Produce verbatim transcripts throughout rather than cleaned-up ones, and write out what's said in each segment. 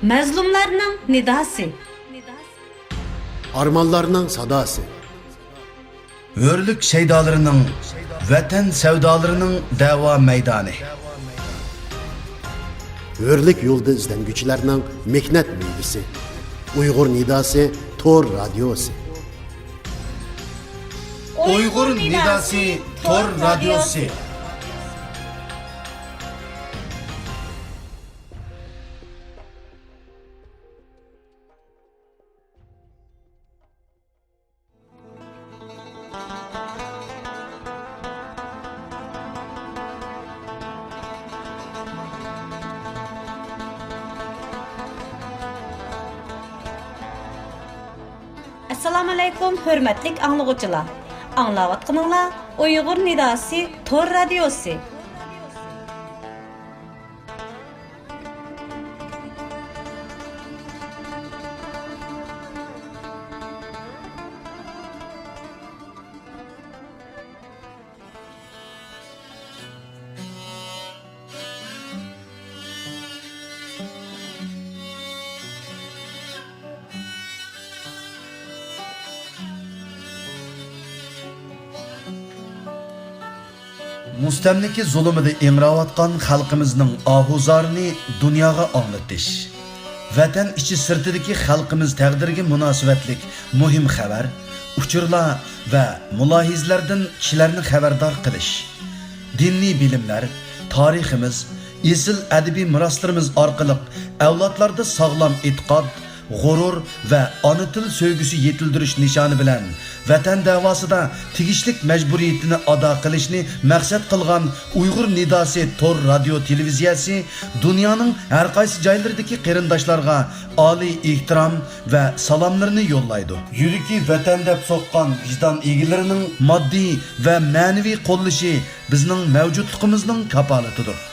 مەزلۇملارنىڭ نىداسى. ئارمانلارنىڭ ساداسى. ھۆرلۈك شەيدالىرىنىڭ، ۋەتەن سەۋدالىرىنىڭ دەۋا مەيدانى. ھۆرلۈك يولىدا ئىزدەنگۈچىلەرنىڭ مېھنەت مېۋىسى. ئۇيغۇر نىداسى تور رادىيوسى. ئۇيغۇر نىداسى تور رادىيوسى. ئەسسالامۇئەلەيكۇم، ھۆرمەتلىك ئاڭلىغۇچىلار! ئاڭلاۋاتقىنىڭلار ئۇيغۇر نىداسى تور رادىيوسى. مۇستەملىكە زۇلۇمىدا ئىڭراۋاتقان خەلقىمىزنىڭ ئاھۇزارىنى دۇنياغا ئاڭلىتىش، ۋەتەن ئىچى سىرتىدىكى خەلقىمىز تەقدىرىگە مۇناسىۋەتلىك مۇھىم خەۋەر، ئۇچۇرلار ۋە مۇلاھىزىلەردىن كىشىلەرنى خەۋەردار قىلىش، دىنىي بىلىملەر، تارىخىمىز، ئېسىل ئەدەبىي مىراسلىرىمىز ئارقىلىق ئەۋلادلاردا ساغلام ئېتىقاد، غۇرۇر ۋە ئانا تىل سۆيگۈسى يېتىلدۈرۈش نىشانى بىلەن، ۋەتەن دەۋاسىدا تېگىشلىك مەجبۇرىيىتىنى ئادا قىلىشنى مەقسەت قىلغان ئۇيغۇر نىداسى تور رادىيو تېلېۋىزىيەسى دۇنيانىڭ ھەر قايسى جايلىرىدىكى قېرىنداشلارغا ئالىي ئېھتىرام ۋە سالاملىرىنى يوللايدۇ. يۈرىكى ۋەتەن دەپ سوققان ۋىجدان ئىگىلىرىنىڭ ماددىي ۋە مەنىۋى قوللىشى بىزنىڭ مەۋجۇتلۇقىمىزنىڭ كاپالىتىدۇر.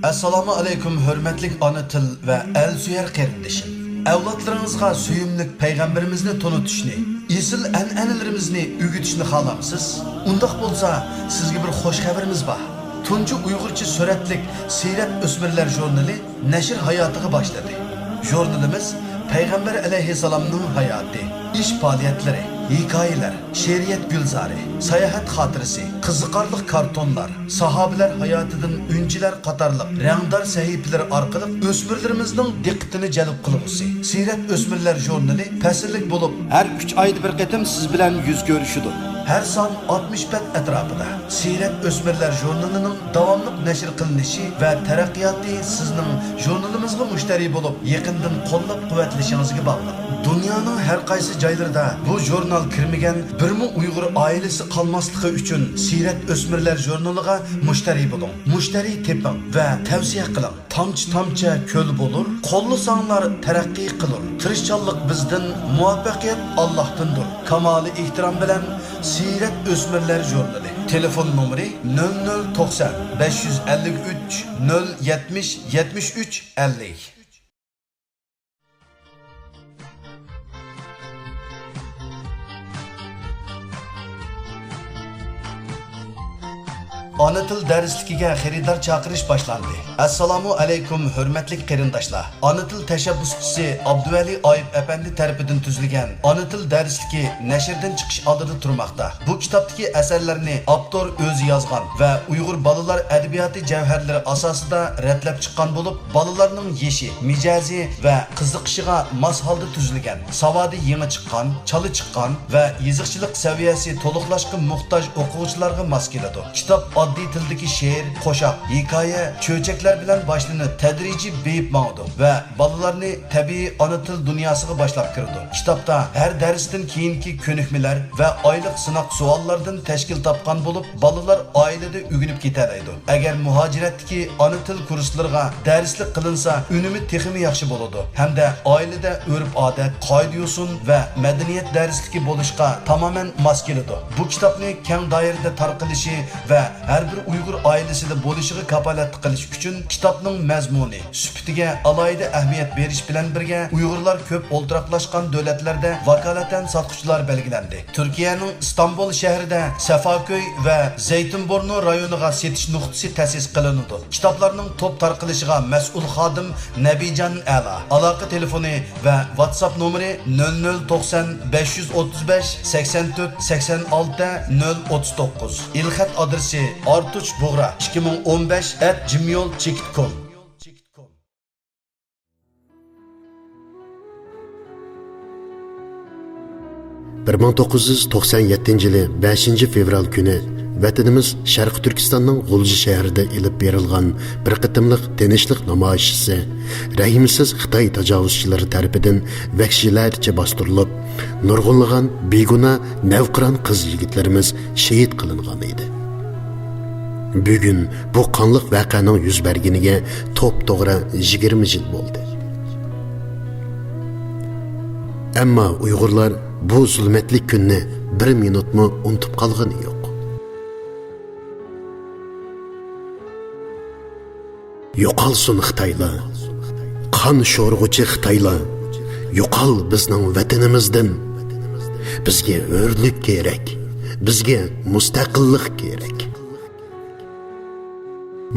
ئەسسالامۇ ئەلەيكۇم، ھۆرمەتلىك ئانا تىل ۋە ئەل سۆيەر قېرىندىشىم! ئەۋلادلىرىڭىزغا سۆيۈملۈك پەيغەمبىرىمىزنى تونۇتۇشنى، ئېسىل ئەنئەنىلىرىمىزنى ئۆگىتىشنى خالامسىز؟ ئۇنداق بولسا، سىزگە بىر خۇش خەۋىرىمىز بار. تۇنجى ئۇيغۇرچە سۈرەتلىك سىرەت ئۆسمۈرلەر ژۇرنىلى نەشر ھاياتىغا باشلىدى. ژۇرنىلىمىز پەيغەمبەر ئەلەيھىسسالامنىڭ ھاياتى، ئىش پائالىيەتلىرى، ھېكايىلەر، شېئىرىيەت گۈلزارى، ساياھەت خاتىرىسى، قىزىقارلىق كارتونلار، ساھابىلەر ھاياتىدىن ئۈنچىلەر قاتارلىق رەڭدار سەھىپىلىرى ئارقىلىق ئۆسمۈرلىرىمىزنىڭ دىققىتىنى جەلپ قىلغۇسى سىرەت ئۆسمۈرلەر ژۇرنىلى پەسىللىك بولۇپ، ھەر ئۈچ ئايدا بىر قېتىم سىز بىلەن يۈز كۆرۈشىدۇ. ھەر سان ئاتمىش بەت ئەتراپىدا سىرەت ئۆسمۈرلەر ژۇرنىلىنىڭ داۋاملىق نەشر قىلىنىشى ۋە تەرەققىياتى سىزنىڭ ژۇرنىلىمىزغا مۇشتەرى بولۇپ، يېقىندىن قوللاپ-قۇۋۋەتلىشىڭىزگە باغلىق. دۇنيانىڭ ھەر قايسى جايلىرىدا بۇ ژۇرنال كىرمىگەن بىرمۇ ئۇيغۇر ئائىلىسى قالماسلىقى ئۈچۈن سىرەت ئۆسمۈرلەر ژۇرنىلىغا مۇشتەرى بولۇڭ، مۇشتەرى تېپىڭ ۋە تەۋسىيە قىلىڭ. تامچە-تامچە كۆل بولۇر، قوللىساڭلار تەرەققىي قىلۇر. تىرىشچانلىق بىزدىن، مۇۋەپپەقىيەت ئاللاھتىندۇر. كامالىي ئېھتىرام بىلەن، سىرەت ئۆسمۈرلەر ژۇرنىلى. تېلېفون نومۇرى: نۆل نۆل توقسان، بەش يۈز ئەللىك ئۈچ، نۆل يەتمىش، يەتمىش ئۈچ، ئەللىك. ئانا تىل دەرسلىكىگە خېرىدار چاقىرىش باشلاندى. ئەسسالامۇ ئەلەيكۇم، ھۆرمەتلىك قېرىنداشلار! ئانا تىل تەشەببۇسچىسى ئابدۇۋەلى ئايۇپ ئەپەندى تەرىپىدىن تۈزۈلگەن ئانا تىل دەرسلىكى نەشردىن چىقىش ئالدىدا تۇرماقتا. بۇ كىتابتىكى ئەسەرلەرنى ئاپتور ئۆزى يازغان ۋە ئۇيغۇر بالىلار ئەدەبىياتى جەۋھەرلىرى ئاساسىدا رەتلەپ چىققان بولۇپ، بالىلارنىڭ يېشى، مىجەزى ۋە قىزىقىشىغا ماس ھالدا تۈزۈلگەن، ساۋادى يېڭى چىققان، چالا چىققان ۋە يېزىقچىلىق سەۋىيەسى تولۇقلاشقا موھتاج ئوقۇغۇچىلارغا ماس كېلىدۇ. كىتاب ئاددىي تىلدىكى شېئىر، قوشاق، ھېكايە، چۆچەكلەر بىلەن باشلىنىپ، تەدرىجىي بېيىپ ماڭىدۇ ۋە بالىلارنى تەبىئىي ئانا تىل دۇنياسىغا باشلاپ كىرىدۇ. كىتابتا ھەر دەرستىن كېيىنكى كۆنۈكمىلەر ۋە ئايلىق سىناق سوئاللاردىن تەشكىل تاپقان بولۇپ، بالىلار ئائىلىدە ئۆگىنىپ كېتەلەيدۇ. ئەگەر مۇھاجىرەتتىكى ئانا تىل كۇرسلىرىغا دەرسلىك قىلىنسا، ئۈنۈمى تېخىمۇ ياخشى بولىدۇ ھەمدە ئائىلىدە ئۆرپ-ئادەت، قائىدە-يوسۇن ۋە مەدەنىيەت دەرسلىكى بولۇشقا تامامەن ماس كېلىدۇ. بۇ كىتابنى كەڭ دائىرىدە تارقىلىشى ۋە ھەر بىر ئۇيغۇر ئائىلىسىدە بولۇشىغا كاپالەتلىك قىلىش ئۈچۈن كىتابنىڭ مەزمۇنى، سۈپىتىگە ئالاھىدە ئەھمىيەت بېرىش بىلەن بىرگە، ئۇيغۇرلار كۆپ ئولتۇراقلاشقان دۆلەتلەردە ۋاكالىتەن ساتقۇچىلار بەلگىلەندى. تۈركىيەنىڭ ئىستانبۇل شەھىرىدە سەفاكۆي ۋە زەيتىنبۇرنۇ رايونىغا سېتىش نۇقتىسى تەسىس قىلىنىدۇ. كىتابلارنىڭ توپ تارقىلىشىغا مەسئۇل خادىم نەبىجان ئەلا. ئالاقە تېلېفونى ۋە ۋاتساپ نومۇرى: نۆل نۆل توقسان، بەش يۈز ئوتتۇز بەش، سەكسەن تۆت، سەكسەن ئالتە، نۆل ئوتتۇز توققۇز. ئېلخەت ئادرېسى: ئارتۇچ بۇغرا ئىككى مىڭ ئون بەش ئەت جىمېيل چېكىت كوم. بىر مىڭ توققۇز يۈز توقسان يەتتىنچى يىلى بەشىنچى فېۋرال كۈنى ۋەتىنىمىز شەرقىي تۈركىستاننىڭ غۇلجا شەھىرىدە ئېلىپ بېرىلغان بىر قېتىملىق تىنچلىق نامايىشچىسى رەھىمسىز خىتاي تاجاۋۇزچىلىرى تەرىپىدىن ۋەھشىيلەرچە باستۇرۇلۇپ، نۇرغۇنلىغان بىگۇناھ نەۋقىران قىز-يىگىتلىرىمىز شېھىت قىلىنغان ئىدى. بۈگۈن بۇ قانلىق ۋەقەنىڭ يۈز بەرگىنىگە توپتوغرا يىگىرمە يىل بولدى. ئەمما ئۇيغۇرلار بۇ زۇلمەتلىك كۈننى بىر مىنۇتمۇ ئۇنتۇپ قالغىنى يوق. يوقالسۇن خىتايلار! قان شورىغۇچى خىتايلار! يوقال بىزنىڭ ۋەتىنىمىزدىن! بىزگە ھۆرلۈك كېرەك! بىزگە مۇستەقىللىق كېرەك!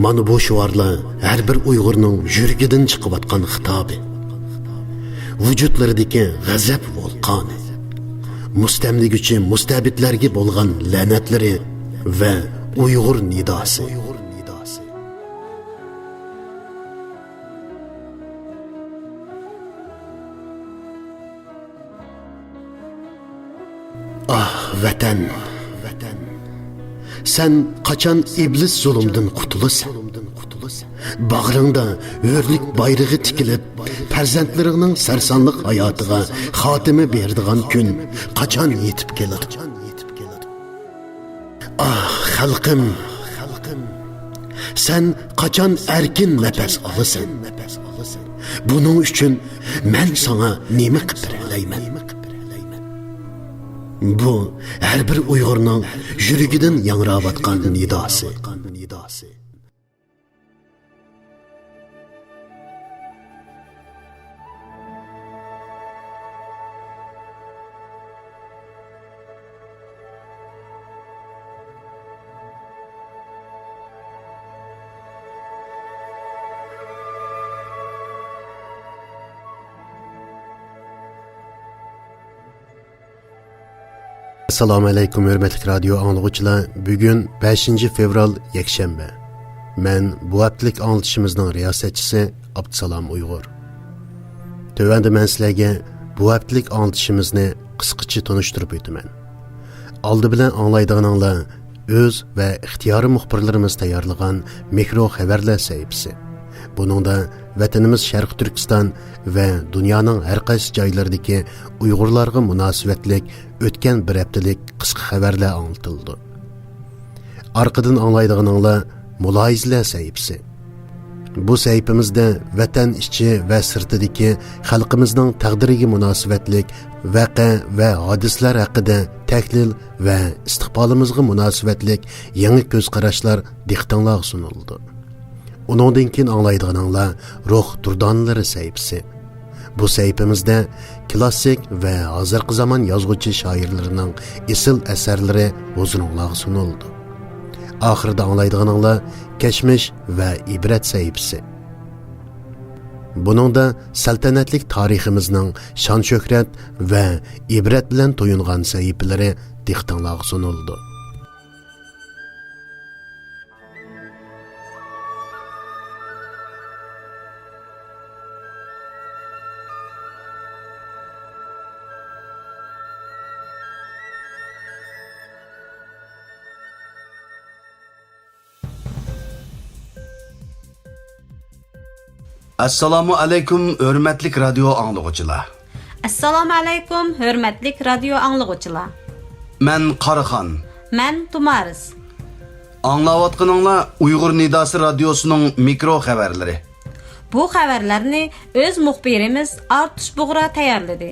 مانا بۇ شوئارلار ھەر بىر ئۇيغۇرنىڭ يۈرىكىدىن چىقىۋاتقان خىتابى، ۋۇجۇدلىرىدىكى غەزەپ ۋولقانى، مۇستەملىگۈچى مۇستەبىتلەرگە بولغان لەنەتلىرى ۋە ئۇيغۇر نىداسى. ئاھ، ۋەتەن! سەن قاچان ئىبلىس زۇلۇمدىن قۇتۇلىسەن؟ باغرىڭدا ھۆرلۈك بايرىقى تىكىلىپ، پەرزەنتلىرىڭنىڭ سەرسانلىق ھاياتىغا خاتىمە بېرىدىغان كۈن قاچان يېتىپ كېلىدۇ؟ ئاھ، خەلقىم! سەن قاچان ئەركىن نەپەس ئالىسەن؟ بۇنىڭ ئۈچۈن مەن ساڭا نېمە قىلىپ بېرەلەيمەن؟ بۇ ھەر بىر ئۇيغۇرنىڭ يۈرىكىدىن ياڭراۋاتقان نىداسى. ئەسسالامۇ ئەلەيكۇم، ھۆرمەتلىك رادىيو ئاڭلىغۇچىلار. بۈگۈن بەشىنچى فېۋرال، يەكشەنبە. مەن بۇ ھەپتىلىك ئاڭلىتىشىمىزنىڭ رىياسەتچىسى ئابدۇسالام ئۇيغۇر. تۆۋەندە مەن سىلەرگە بۇ ھەپتىلىك ئاڭلىتىشىمىزنى قىسقىچە تونۇشتۇرۇپ ئۆتىمەن. ئالدى بىلەن ئاڭلايدىغىنىڭلار ئۆز ۋە ئىختىيارىي مۇخبىرلىرىمىز تەييارلىغان مىكرو خەۋەرلەر سەھىپىسى. بۇنىڭدا ۋەتىنىمىز شەرقىي تۈركىستان ۋە دۇنيانىڭ ھەر قايسى جايلىرىدىكى ئۇيغۇرلارغا مۇناسىۋەتلىك ئۆتكەن بىر ھەپتىلىك قىسقا خەۋەرلەر ئاڭلىتىلىدۇ. ئارقىدىن ئاڭلايدىغىنىڭلار مۇلاھىزىلەر سەھىپىسى. بۇ سەھىپىمىزدە ۋەتەن ئىچى ۋە سىرتىدىكى خەلقىمىزنىڭ تەقدىرىگە مۇناسىۋەتلىك ۋەقە ۋە ھادىسىلەر ھەققىدە تەھلىل ۋە ئىستىقبالىمىزغا مۇناسىۋەتلىك يېڭى كۆز قاراشلار دىققىتىڭلارغا سۇنۇلىدۇ. ئۇنىڭدىن كېيىن ئاڭلايدىغىنىڭلار روھ دۇردانىلىرى سەھىپىسى. بۇ سەھىپىمىزدە كلاسسىك ۋە ھازىرقى زامان يازغۇچى شائىرلىرىنىڭ ئېسىل ئەسەرلىرى ھۇزۇرۇڭلارغا سۇنۇلىدۇ. ئاخىرىدا ئاڭلايدىغىنىڭلار كەچمىش ۋە ئىبرەت سەھىپىسى. بۇنىڭدا سەلتەنەتلىك تارىخىمىزنىڭ شان-شۆھرەت ۋە ئىبرەت بىلەن تويۇنغان سەھىپىلىرى دىققىتىڭلارغا سۇنۇلىدۇ. ئەسسالامۇ ئەلەيكۇم، ھۆرمەتلىك رادىيو ئاڭلىغۇچىلار. ئەسسالامۇ ئەلەيكۇم، ھۆرمەتلىك رادىيو ئاڭلىغۇچىلار. مەن قاراخان. مەن تۇمارىس. ئاڭلاۋاتقىنىڭلار ئۇيغۇر نىداسى رادىيوسىنىڭ مىكرو خەۋەرلىرى. بۇ خەۋەرلەرنى ئۆز مۇخبىرىمىز ئارتۇش بۇغرا تەييارلىدى.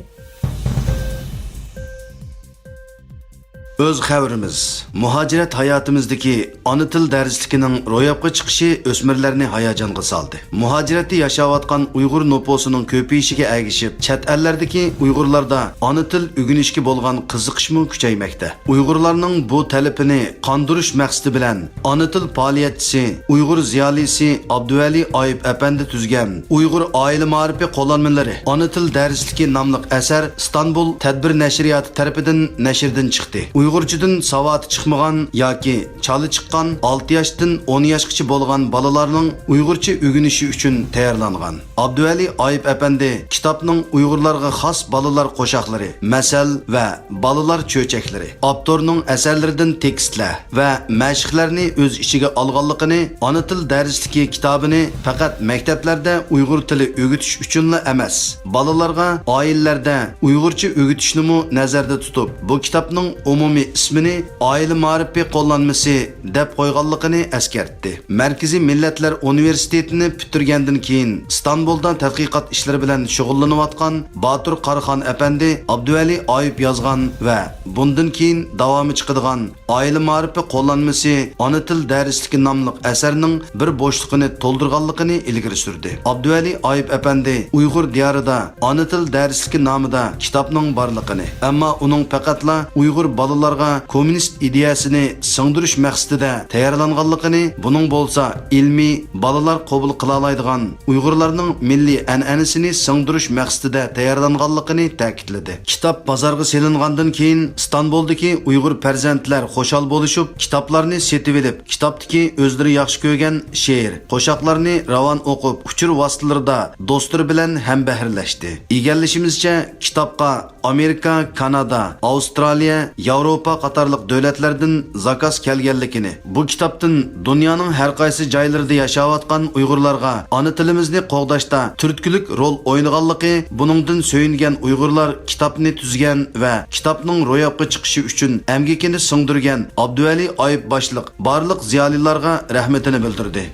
ئۆز خەۋىرىمىز. مۇھاجىرەت ھاياتىمىزدىكى ئانا تىل دەرسلىكىنىڭ روياپقا چىقىشى ئۆسمۈرلەرنى ھاياجانغا سالدى. مۇھاجىرەتتە ياشاۋاتقان ئۇيغۇر نوپۇسىنىڭ كۆپىيىشىگە ئەگىشىپ، چەت ئەللەردىكى ئۇيغۇرلاردا ئانا تىل ئۆگىنىشكە بولغان قىزىقىشمۇ كۈچەيمەكتە. ئۇيغۇرلارنىڭ بۇ تەلىپىنى قاندۇرۇش مەقسىتى بىلەن، ئانا تىل پائالىيەتچىسى، ئۇيغۇر زىيالىيسى ئابدۇۋەلى ئايۇپ ئەپەندى تۈزگەن ئۇيغۇر ئائىلە مائارىپى قوللانمىلىرى ئانا تىل دەرسلىكى ناملىق ئەسەر ئىستانبۇل تەدبىر نەشرىياتى تەرىپىدىن نەشردىن چىقتى. ئۇيغۇرچىدىن ساۋاتى چىقمىغان ياكى چالى چىققان ئالتە ياشتىن ئون ياشقىچە بولغان بالىلارنىڭ ئۇيغۇرچە ئۆگىنىشى ئۈچۈن تەييارلانغان. ئابدۇۋەلى ئايۇپ ئەپەندى كىتابنىڭ ئۇيغۇرلارغا خاس بالىلار قوشاقلىرى، مەسەل ۋە بالىلار چۆچەكلىرى، ئاپتورنىڭ ئەسەرلىرىدىن تېكىستلەر ۋە مەشىقلەرنى ئۆز ئىچىگە ئالغانلىقىنى، ئانا تىل دەرسلىكى كىتابىنى پەقەت مەكتەپلەردە ئۇيغۇر تىلى ئۆگىتىش ئۈچۈنلا ئەمەس، بالىلارغا ئائىلىلەردە ئۇيغۇرچە ئۆگىتىشنىمۇ نەزەردە تۇتۇپ، بۇ كىتابنىڭ ئومۇمىي ئىسمىنى ئائىلە مائارىپى قوللانمىسى دەپ قويغانلىقىنى ئەسكەرتتى. مەركىزىي مىللەتلەر ئۇنىۋېرسىتېتىنى پۈتتۈرگەندىن كېيىن، ئىستانبۇلدا تەتقىقات ئىشلىرى بىلەن شۇغۇللىنىۋاتقان باتۇر قاراخان ئەپەندى ئابدۇۋەلى ئايۇپ يازغان ۋە بۇندىن كېيىن داۋامى چىقىدىغان ئائىلە مائارىپى قوللانمىسى ئانا تىل دەرسلىكى ناملىق ئەسەرنىڭ بىر بوشلۇقىنى تولدۇرغانلىقىنى ئىلگىرى سۈردى. ئابدۇۋەلى ئايۇپ ئەپەندى ئۇيغۇر دىيارىدا ئانا تىل دەرسلىكى نامىدا كىتابنىڭ بارلىقىنى، ئەمما ئۇنىڭ پەقەتلا ئۇيغۇر بالىلارغا كوممۇنىست ئىدىيەسىنى سىڭدۈرۈش مەقسىتىدە تەييارلانغانلىقىنى، بۇنىڭ بولسا ئىلمىي، بالىلار قوبۇل قىلالايدىغان ئۇيغۇرلارنىڭ مىللىي ئەنئەنىسىنى سىڭدۈرۈش مەقسىتىدە تەييارلانغانلىقىنى تەكىتلىدى. كىتاب بازارغا سېلىنغاندىن كېيىن، ئىستانبۇلدىكى ئۇيغۇر پەرزەنتلەر خۇشال بولۇشۇپ، كىتابلارنى سېتىۋېلىپ، كىتابتىكى ئۆزلىرى ياخشى كۆرگەن شېئىر، قوشاقلارنى راۋان ئوقۇپ، ئۇچۇر ۋاسىتىلىرىدا دوستلىرى بىلەن ھەمبەھىرلەشتى. ئىگىلىشىمىزچە، كىتابقا ئامېرىكا، كانادا، ئاۋسترالىيە، ياۋروپا قاتارلىق دۆلەتلەردىن زاكاز كەلگەنلىكىنى، بۇ كىتابتىن دۇنيانىڭ ھەر قايسى جايلىرىدا ياشاۋاتقان ئۇيغۇرلارغا ئانا تىلىمىزنى قوغداشتا تۈرتكىلىك رول ئوينىغانلىقى، بۇنىڭدىن سۆيۈنگەن ئۇيغۇرلار كىتابنى تۈزگەن ۋە كىتابنىڭ روياپقا چىقىشى ئۈچۈن ئەمگىكىنى سىڭدۈرگەن ئابدۇۋەلى ئايۇپ باشلىق بارلىق زىيالىيلارغا رەھمىتىنى بىلدۈردى.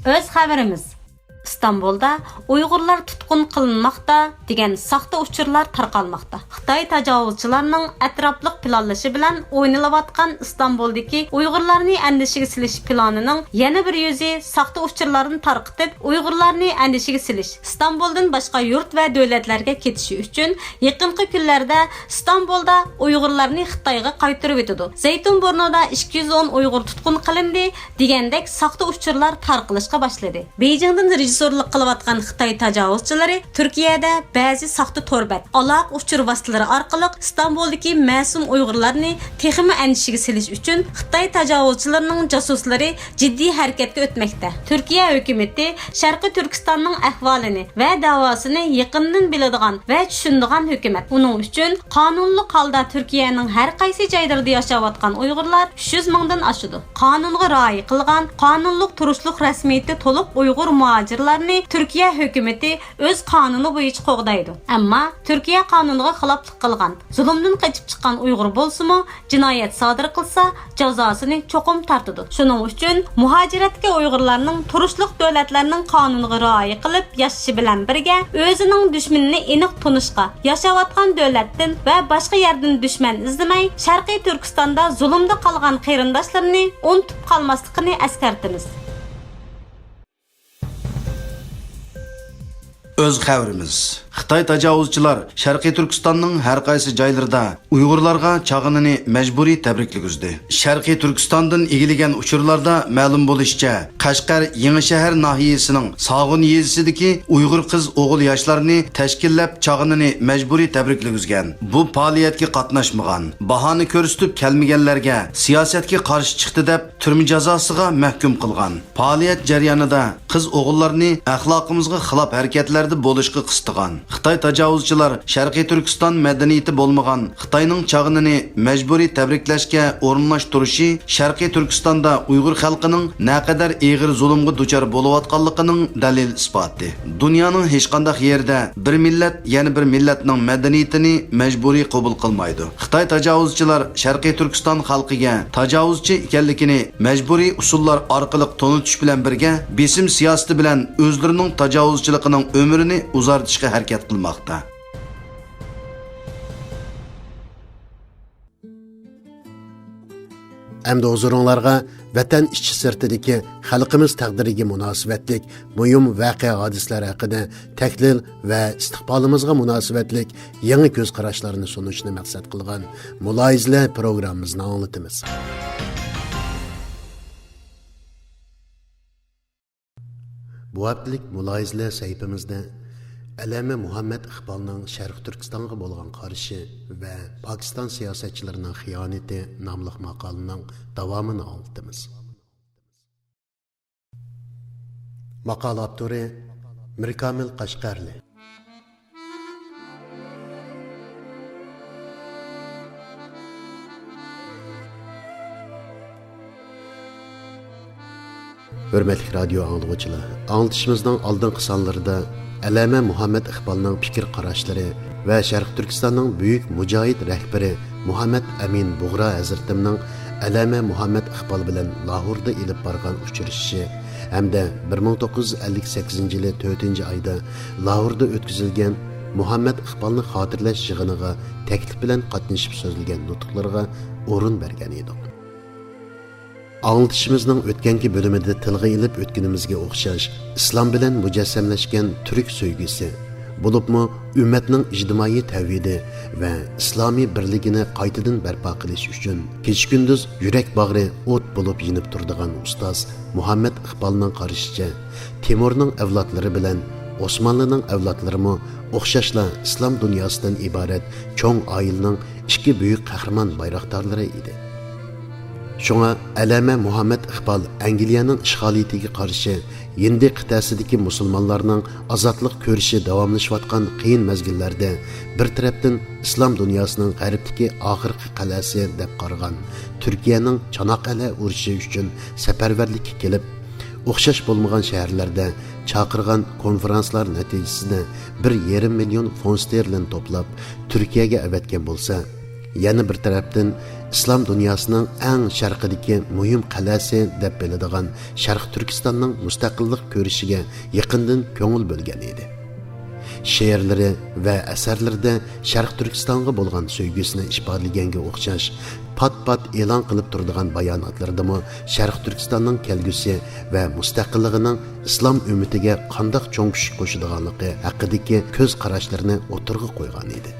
ئۆز خەۋىرىمىز. ئىستانبۇلدا ئۇيغۇرلار تۇتقۇن قىلىنماقتا دېگەن ساختا ئۇچۇرلار تارقالماقتا. خىتاي تاجاۋۇزچىلارنىڭ ئەتراپلىق پىلانلىشى بىلەن ئوينىلىۋاتقان ئىستانبۇلدىكى ئۇيغۇرلارنى ئەندىشىگە سېلىش پىلانىنىڭ يەنە بىر يۈزى ساختا ئۇچۇرلارنى تارقىتىپ، ئۇيغۇرلارنى ئەندىشىگە سېلىش، ئىستانبۇلدىن باشقا يۇرت ۋە دۆلەتلەرگە كېتىشى ئۈچۈن يېقىنقى كۈنلەردە ئىستانبۇلدا ئۇيغۇرلارنى خىتايغا قايتۇرۇۋېتىدۇ. زەيتۇنبۇرنۇدا ئىككى يۈز ئون ئۇيغۇر تۇتقۇن قىلىندى دېگەندەك ساختا ئۇچۇرلار تارقىلىشقا باشلىدى. بېيجىڭدىن رېژىسسورلۇق قىلىۋاتقان خىتاي تاجاۋۇزچىلىرى تۈركىيەدە بەزى ساختا تور بەت، ئالاقە ئۇچۇر ۋاسىتىلىرى ئارقىلىق ئىستانبۇلدىكى مەسۇم ئۇيغۇرلارنى تېخىمۇ ئەندىشىگە سېلىش ئۈچۈن خىتاي تاجاۋۇزچىلىرىنىڭ جاسۇسلىرى جىددىي ھەرىكەتكە ئۆتمەكتە. تۈركىيە ھۆكۈمىتى شەرقىي تۈركىستاننىڭ ئەھۋالىنى ۋە دەۋاسىنى يېقىندىن بىلىدىغان ۋە چۈشىنىدىغان ھۆكۈمەت. ئۇنىڭ ئۈچۈن قانۇنلۇق ھالدا تۈركىيەنىڭ ھەر قايسى جايلىرىدا ياشاۋاتقان ئۇيغۇرلار ئۈچ يۈز مىڭدىن ئاشىدۇ. قانۇنغا رىئايە قىلغان، قانۇنلۇق تۇرۇشلۇق رەسمىيىتى تولۇق ئۇيغۇر مۇھاجىرلارنى تۈركىيە ھۆكۈمىتى ئۆز قانۇنى بويىچە قوغدايدۇ. ئەمما تۈركىيە قانۇنىغا خىلاپلىق قىلغان، زۇلۇمدىن قېچىپ چىققان ئۇيغۇر بولسىمۇ، جىنايەت سادىر قىلسا، جازاسىنى چوقۇم تارتىدۇ. شۇنىڭ ئۈچۈن مۇھاجىرەتتىكى ئۇيغۇرلارنىڭ تۇرۇشلۇق دۆلەتلەرنىڭ قانۇنىغا رىئايە قىلىپ ياشىشى بىلەن بىرگە، ئۆزىنىڭ دۈشمىنىنى ئېنىق تونۇشقا، ياشاۋاتقان دۆلەتتىن ۋە باشقا يەردىن دۈشمەن ئىزدىمەي، شەرقىي تۈركىستاندا زۇلۇمدا قالغان قېرىنداشلىرىنى ئۇنتۇپ قالماسلىقىنى ئەسكەرتىمىز. ئۆز خەۋىرىمىز. خىتاي تاجاۋۇزچىلار شەرقىي تۈركىستاننىڭ ھەر قايسى جايلىرىدا ئۇيغۇرلارغا چاغىنىنى مەجبۇرىي تەبرىكلىگۈزدى. شەرقىي تۈركىستاندىن ئىگىلىگەن ئۇچۇرلاردا مەلۇم بولۇشىچە، قەشقەر يېڭىشەھەر ناھىيەسىنىڭ ساغۇن يېزىسىدىكى ئۇيغۇر قىز ئوغۇل ياشلارنى تەشكىللەپ چاغىنىنى مەجبۇرىي تەبرىكلىگۈزگەن. بۇ پائالىيەتكە قاتناشمىغان، باھانە كۆرسىتىپ كەلمىگەنلەرگە سىياسەتكە قارشى چىقتى دەپ تۈرمە جازاسىغا مەھكۇم قىلغان. پائالىيەت جەريانىدا قىز ئوغۇللارنى ئەخلاقىمىزغا خىلاپ ھەرىكەتلەردە بولۇشقا قىستىغان. خىتاي تاجاۋۇزچىلار شەرقىي تۈركىستان مەدەنىيىتى بولمىغان خىتاينىڭ چاغىنىنى مەجبۇرىي تەبرىكلەشكە ئورۇنلاشتۇرۇشى شەرقىي تۈركىستاندا ئۇيغۇر خەلقىنىڭ نەقەدەر ئېغىر زۇلۇمغا دۇچار بولۇۋاتقانلىقىنىڭ دەلىل ئىسپاتى. دۇنيانىڭ ھېچقانداق يېرىدە بىر مىللەت يەنە بىر مىللەتنىڭ مەدەنىيىتىنى مەجبۇرىي قوبۇل قىلمايدۇ. خىتاي تاجاۋۇزچىلار شەرقىي تۈركىستان خەلقىگە تاجاۋۇزچى ئىكەنلىكىنى مەجبۇرىي ئۇسۇللار ئارقىلىق تونۇتۇش بىلەن بىرگە، بېسىم سىياسىتى بىلەن ئۆزلىرىنىڭ تاجاۋۇزچىلىقىنىڭ ئۆمرىنى ئۇزارتىشقا ھەرىكەت قىلماقتا. ھەمدە ھۇزۇرۇڭلارغا ۋەتەن ئىچى سىرتىدىكى خەلقىمىز تەقدىرىگە مۇناسىۋەتلىك مۇھىم ۋەقە ھادىسىلەر ھەققىدە تەھلىل ۋە ئىستىقبالىمىزغا مۇناسىۋەتلىك يېڭى كۆز قاراشلارنى سۇنۇشنى مەقسەت قىلغان مۇلاھىزىلەر پروگراممىمىزنى ئاڭلىتىمىز. بۇ ھەپتىلىك مۇلاھىزىلەر سەھىپىمىزدە ئەللامە مۇھەممەد ئىقبالنىڭ شەرقىي تۈركىستانغا بولغان قارىشى ۋە پاكىستان سىياسەتچىلىرىنىڭ خىيانىتى ناملىق ماقالىنىڭ داۋامىنى ئاڭلىتىمىز. ماقالە ئاپتورى مىركامىل قەشقەرلى. ھۆرمەتلىك رادىيو ئاڭلىغۇچىلار، ئاڭلىتىشىمىزنىڭ ئالدىنقى سانلىرىدا ئەللامە مۇھەممەد ئىقبالنىڭ پىكىر قاراشلىرى ۋە شەرقىي تۈركىستاننىڭ بۈيۈك مۇجاھىد رەھبىرى مۇھەممەد ئەمىن بۇغرا ھەزرىتىمنىڭ ئەللامە مۇھەممەد ئىقبال بىلەن لاھوردا ئېلىپ بارغان ئۇچرىشىشى ھەمدە بىر مىڭ توققۇز يۈز ئەللىك سەككىزىنچى يىلى تۆتىنچى ئايدا لاھوردا ئۆتكۈزۈلگەن مۇھەممەد ئىقبالنى خاتىرىلەش يىغىنىغا تەكلىپ بىلەن قاتنىشىپ سۆزلىگەن نۇتۇقلىرىغا ئورۇن بەرگەن ئىدۇق. ئاڭلىتىشىمىزنىڭ ئۆتكەنكى بۆلۈمىدە تىلغا ئېلىپ ئۆتكىنىمىزگە ئوخشاش، ئىسلام بىلەن مۇجەسسەملەشكەن تۈرك سۆيگۈسى، بولۇپمۇ ئۈممەتنىڭ ئىجتىمائىي تەۋھىدى ۋە ئىسلامىي بىرلىكىنى قايتىدىن بەرپا قىلىش ئۈچۈن كېچە-كۈندۈز يۈرەك باغرى ئوت بولۇپ يېنىپ تۇرىدىغان ئۇستاز مۇھەممەد ئىقبالنىڭ قارىشىچە، تېمۇرنىڭ ئەۋلادلىرى بىلەن ئوسمانلىنىڭ ئەۋلادلىرىمۇ ئوخشاشلا ئىسلام دۇنياسىدىن ئىبارەت چوڭ ئائىلىنىڭ ئىككى بۈيۈك قەھرىمان بايراقدارلىرى ئىدى. شۇڭا ئەللامە مۇھەممەد ئىقبال ئەنگلىيەنىڭ ئىشغالىيىتىگە قارشى ھىندى قىتئەسىدىكى مۇسۇلمانلارنىڭ ئازادلىق كۈرىشى داۋاملىشىۋاتقان قىيىن مەزگىللەردە بىر تەرەپتىن ئىسلام دۇنياسىنىڭ غەربتىكى ئاخىرقى قەلئەسى دەپ قارىغان تۈركىيەنىڭ چاناققەلئە ئۇرۇشى ئۈچۈن سەپەرۋەرلىككە كېلىپ، ئوخشاش بولمىغان شەھەرلەردە چاقىرغان كونفرانسلار نەتىجىسىدە بىر يېرىم مىليون فونت ستېرلىن توپلاپ، تۈركىيەگە ئەۋەتكەن بولسا، يەنە بىر تەرەپتىن، ئىسلام دۇنياسىنىڭ ئەڭ شەرقىدىكى مۇھىم قەلئەسى دەپ بىلىدىغان شەرقىي تۈركىستاننىڭ مۇستەقىللىق كۈرىشىگە يېقىندىن كۆڭۈل بۆلگەن ئىدى. شېئىرلىرى ۋە ئەسەرلىرىدە شەرقىي تۈركىستانغا بولغان سۆيگۈسىنى ئىپادىلىگەنگە ئوخشاش، پات-پات ئېلان قىلىپ تۇرىدىغان باياناتلىرىدىمۇ شەرقىي تۈركىستاننىڭ كەلگۈسى ۋە مۇستەقىللىقىنىڭ ئىسلام ئۈممىتىگە قانداق چوڭ كۈچ قوشىدىغانلىقى ھەققىدىكى كۆز قاراشلىرىنى ئوتتۇرىغا قويغان ئىدى.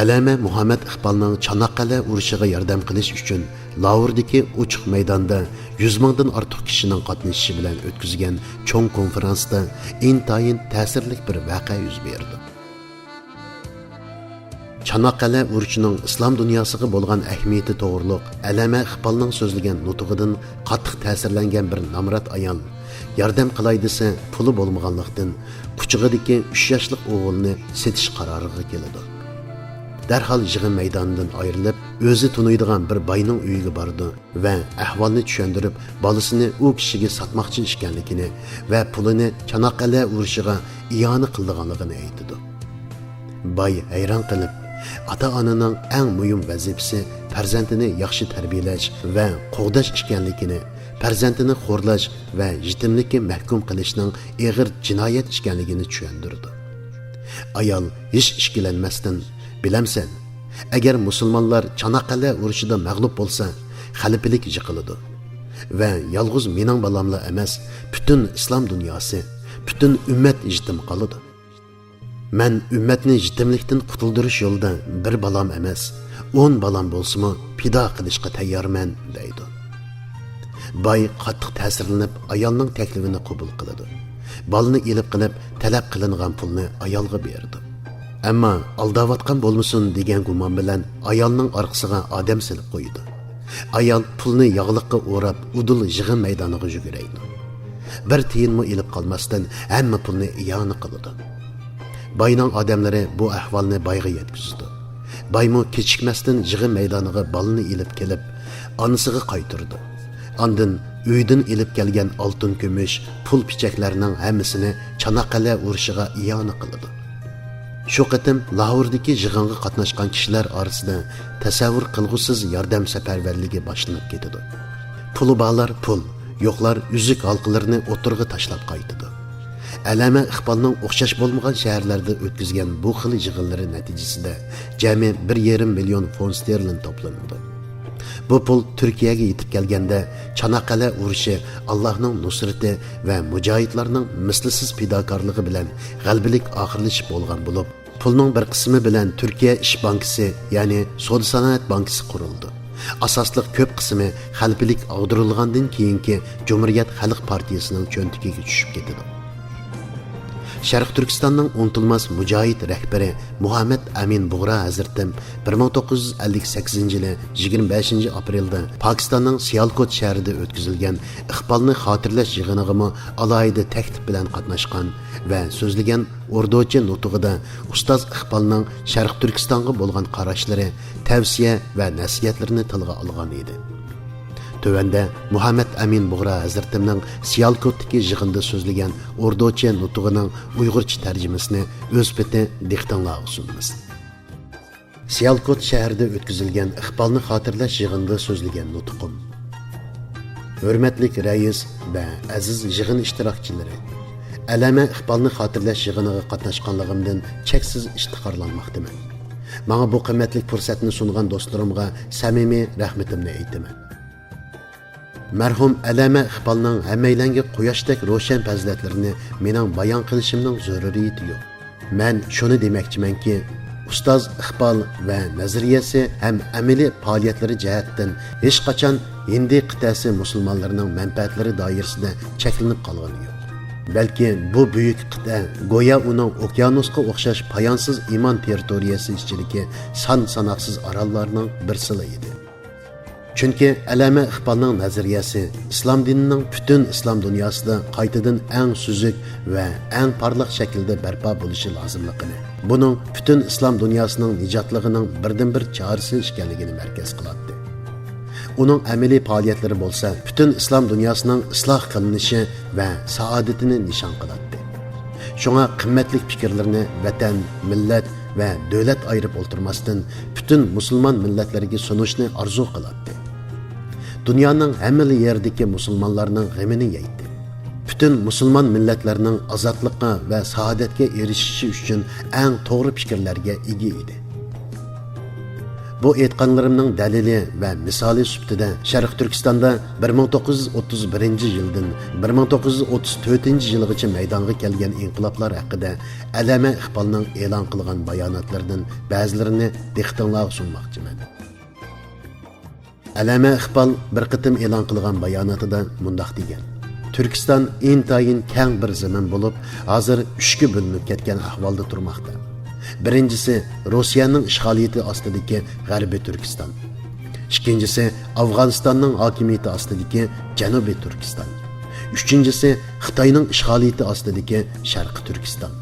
ئەللامە مۇھەممەد ئىقبالنىڭ چاناققەلئە ئۇرۇشىغا ياردەم قىلىش ئۈچۈن لاھوردىكى ئوچۇق مەيداندا يۈز مىڭدىن ئارتۇق كىشىنىڭ قاتنىشىشى بىلەن ئۆتكۈزگەن چوڭ كونفرانستا ئىنتايىن تەسىرلىك بىر ۋەقە يۈز بېرىدۇ. چاناققەلئە ئۇرۇشىنىڭ ئىسلام دۇنياسىغا بولغان ئەھمىيىتى توغرۇلۇق ئەللامە ئىقبالنىڭ سۆزلىگەن نۇتۇقىدىن قاتتىق تەسىرلەنگەن بىر نامرات ئايال، ياردەم قىلاي دېسە، پۇلى بولمىغانلىقتىن، قۇچىقىدىكى ئۈچ ياشلىق ئوغلىنى سېتىش قارارىغا كېلىدۇ. دەرھال يىغىن مەيدانىدىن ئايرىلىپ، ئۆزى تونۇيدىغان بىر باينىڭ ئۆيىگە بارىدۇ ۋە ئەھۋالنى چۈشەندۈرۈپ، بالىسىنى ئۇ كىشىگە ساتماقچى ئىكەنلىكىنى ۋە پۇلىنى چاناققەلئە ئۇرۇشىغا ئىئانە قىلىدىغانلىقىنى ئېيتىدۇ. باي ھەيران قېلىپ، ئاتا-ئانىنىڭ ئەڭ مۇھىم ۋەزىپىسى پەرزەنتىنى ياخشى تەربىيەلەش ۋە قوغداش ئىكەنلىكىنى، پەرزەنتىنى خورلاش ۋە يېتىملىككە مەھكۇم قىلىشنىڭ ئېغىر جىنايەت ئىكەنلىكىنى چۈشەندۈرىدۇ. ئايال ھېچ ئىككىلەنمەستىن، بىلەمسەن، ئەگەر مۇسۇلمانلار چاناققەلئە ئۇرۇشىدا مەغلۇپ بولسا، خەلىپىلىك يىقىلىدۇ ۋە يالغۇز مېنىڭ بالاملا ئەمەس، پۈتۈن ئىسلام دۇنياسى، پۈتۈن ئۈممەت يېتىم قالىدۇ. مەن ئۈممەتنى يېتىملىكتىن قۇتۇلدۇرۇش يولىدا بىر بالام ئەمەس، ئون بالام بولسىمۇ پىدا قىلىشقا تەييارمەن، دەيدۇ. باي قاتتىق تەسىرلىنىپ، ئايالنىڭ تەكلىپىنى قوبۇل قىلىدۇ. بالىنى ئېلىپ قېلىپ، تەلەپ قىلىنغان پۇلنى ئايالغا بېرىدۇ. ئەمما ئالداۋاتقان بولمىسۇن دېگەن گۇمان بىلەن ئايالنىڭ ئارقىسىغا ئادەم سېلىپ قويىدۇ. ئايال پۇلنى ياغلىققا ئوراپ، ئۇدۇل يىغىن مەيدانىغا يۈگۈرەيدۇ. بىر تىيىنمۇ ئېلىپ قالماستىن، ھەممە پۇلنى ئىئانە قىلىدۇ. باينىڭ ئادەملىرى بۇ ئەھۋالنى بايغا يەتكۈزىدۇ. بايمۇ كېچىكمەستىن يىغىن مەيدانىغا بالىنى ئېلىپ كېلىپ، ئانىسىغا قايتۇرىدۇ. ئاندىن ئۆيدىن ئېلىپ كەلگەن ئالتۇن-كۈمۈش، پۇل-پىچەكلەرنىڭ ھەممىسىنى چاناققەلئە ئۇرۇشىغا ئىئانە قىلىدۇ. شۇ قېتىم لاھوردىكى يىغىنغا قاتناشقان كىشىلەر ئارىسىدا تەسەۋۋۇر قىلغۇسىز ياردەم سەپەرۋەرلىكى باشلىنىپ كېتىدۇ. پۇلى بارلار پۇل، يوقلار ئۈزۈك ھالقىلىرىنى ئوتتۇرىغا تاشلاپ قايتىدۇ. ئەللامە ئىقبالنىڭ ئوخشاش بولمىغان شەھەرلەردە ئۆتكۈزگەن بۇ خىل يىغىنلىرى نەتىجىسىدە جەمئىي بىر يېرىم مىليون فونت ستېرلىن توپلىنىدۇ. بۇ پۇل تۈركىيەگە يېتىپ كەلگەندە، چاناققەلە ئۇرۇشى ئاللاھنىڭ نۇسرىتى ۋە مۇجاھىدلارنىڭ مىسلىسىز پىداكارلىقى بىلەن غەلىبىلىك ئاخىرلىشىپ بولغان بولۇپ، پۇلنىڭ بىر قىسمى بىلەن تۈركىيە ئىش بانكىسى، يەنى سودا سانائەت بانكىسى قۇرۇلدى. ئاساسلىق كۆپ قىسمى خەلىپىلىك ئاغدۇرۇلغاندىن كېيىنكى جۇمھۇرىيەت خەلق پارتىيىسىنىڭ چۆنتىكىگە چۈشۈپ كېتىدۇ. شەرقىي تۈركىستاننىڭ ئۇنتۇلماس مۇجاھىد رەھبىرى مۇھەممەد ئەمىن بۇغرا ھەزرىتىم بىر مىڭ توققۇز يۈز ئەللىك سەككىزىنچى يىلى يىگىرمە بەشىنچى ئاپرېلدا پاكىستاننىڭ سىيالكوت شەھىرىدە ئۆتكۈزۈلگەن ئىقبالنى خاتىرىلەش يىغىنىغىمۇ ئالاھىدە تەكلىپ بىلەن قاتناشقان ۋە سۆزلىگەن ئوردۇچە نۇتۇقىدا ئۇستاز ئىقبالنىڭ شەرقىي تۈركىستانغا بولغان قاراشلىرى، تەۋسىيە ۋە نەسىھەتلىرىنى تىلغا ئالغان ئىدى. تۆۋەندە مۇھەممەد ئەمىن بۇغرا ھەزرىتىمنىڭ سىيالكوتتىكى يىغىندا سۆزلىگەن ئوردۇچە نۇتۇقىنىڭ ئۇيغۇرچە تەرجىمىسىنى ئۆز پېتى دىققىتىڭلارغا سۇنىمىز. سىيالكوت شەھىرىدە ئۆتكۈزۈلگەن ئىقبالنى خاتىرىلەش يىغىنىدا سۆزلىگەن نۇتقۇم. ھۆرمەتلىك رەئىس ۋە ئەزىز يىغىن ئىشتىراكچىلىرى! ئەلەمە ئىقبالنى خاتىرىلەش يىغىنىغا قاتناشقانلىقىمدىن چەكسىز ئىپتىخارلانماقتىمەن. ماڭا بۇ قىممەتلىك پۇرسەتنى سۇنغان دوستلىرىمغا سەمىمىي رەھمىتىمنى ئېيتىمەن. مەرھۇم ئەلەمە ئىقبالنىڭ ھەممەيلەنگە قۇياشتەك روشەن پەزىلەتلىرىنى مېنىڭ بايان قىلىشىمنىڭ زۆرۈرىيىتى يوق. مەن شۇنى دېمەكچىمەنكى، ئۇستاز ئىقبال ۋە نەزەرىيەسى ھەم ئەمەلىي پائالىيەتلىرى جەھەتتىن ھېچقاچان ھىندى قىتئەسى مۇسۇلمانلىرىنىڭ مەنپەئەتلىرى دائىرىسىدە چەكلىنىپ قالغىنى يوق. بەلكى بۇ بۈيۈك قىتئە گويا ئۇنىڭ ئوكيانۇسقا ئوخشاش پايانسىز ئىمان تېررىتورىيەسى ئىچىدىكى سان-ساناقسىز ئاراللارنىڭ بىرسىلا ئىدى. چۈنكى ئەلەمە ئىقبالنىڭ نەزەرىيەسى ئىسلام دىنىنىڭ پۈتۈن ئىسلام دۇنياسىدا قايتىدىن ئەڭ سۈزۈك ۋە ئەڭ پارلاق شەكىلدە بەرپا بولۇشى لازىملىقىنى، بۇنىڭ پۈتۈن ئىسلام دۇنياسىنىڭ نىجاتلىقىنىڭ بىردىنبىر چارىسى ئىكەنلىكىنى مەركەز قىلاتتى. ئۇنىڭ ئەمەلىي پائالىيەتلىرى بولسا پۈتۈن ئىسلام دۇنياسىنىڭ ئىسلاھ قىلىنىشى ۋە سائادىتىنى نىشان قىلاتتى. شۇڭا قىممەتلىك پىكىرلىرىنى ۋەتەن، مىللەت ۋە دۆلەت ئايرىپ ئولتۇرماستىن، پۈتۈن مۇسۇلمان مىللەتلەرگە سۇنۇشنى ئارزۇ قىلاتتى. دۇنيانىڭ ھەممىلا يېرىدىكى مۇسۇلمانلارنىڭ غېمىنى يەيتتى. پۈتۈن مۇسۇلمان مىللەتلەرنىڭ ئازادلىققا ۋە سائادەتكە ئېرىشىشى ئۈچۈن ئەڭ توغرا پىكىرلەرگە ئىگە ئىدى. بۇ ئېيتقانلىرىمنىڭ دەلىلى ۋە مىسالى سۈپىتىدە شەرقىي تۈركىستاندا بىر مىڭ توققۇز يۈز ئوتتۇز بىرىنچى يىلدىن بىر مىڭ توققۇز يۈز ئوتتۇز تۆتىنچى يىلغىچە مەيدانغا كەلگەن ئىنقىلابلار ھەققىدە ئەلەمە ئىقبالنىڭ ئېلان قىلغان باياناتلىرىدىن بەزىلىرىنى دىققىتىڭلارغا سۇنماقچىمەن. ئەلەمە ئىقبال بىر قېتىم ئېلان قىلغان باياناتىدا مۇنداق دېگەن: تۈركىستان ئىنتايىن كەڭ بىر زېمىن بولۇپ، ھازىر ئۈچكە بۆلۈنۈپ كەتكەن ئەھۋالدا تۇرماقتا. بىرىنچىسى، روسىيەنىڭ ئىشغالىيىتى ئاستىدىكى غەربىي تۈركىستان. ئىككىنچىسى، ئافغانىستاننىڭ ھاكىمىيىتى ئاستىدىكى جەنۇبىي تۈركىستان. ئۈچىنچىسى، خىتاينىڭ ئىشغالىيىتى ئاستىدىكى شەرقىي تۈركىستان.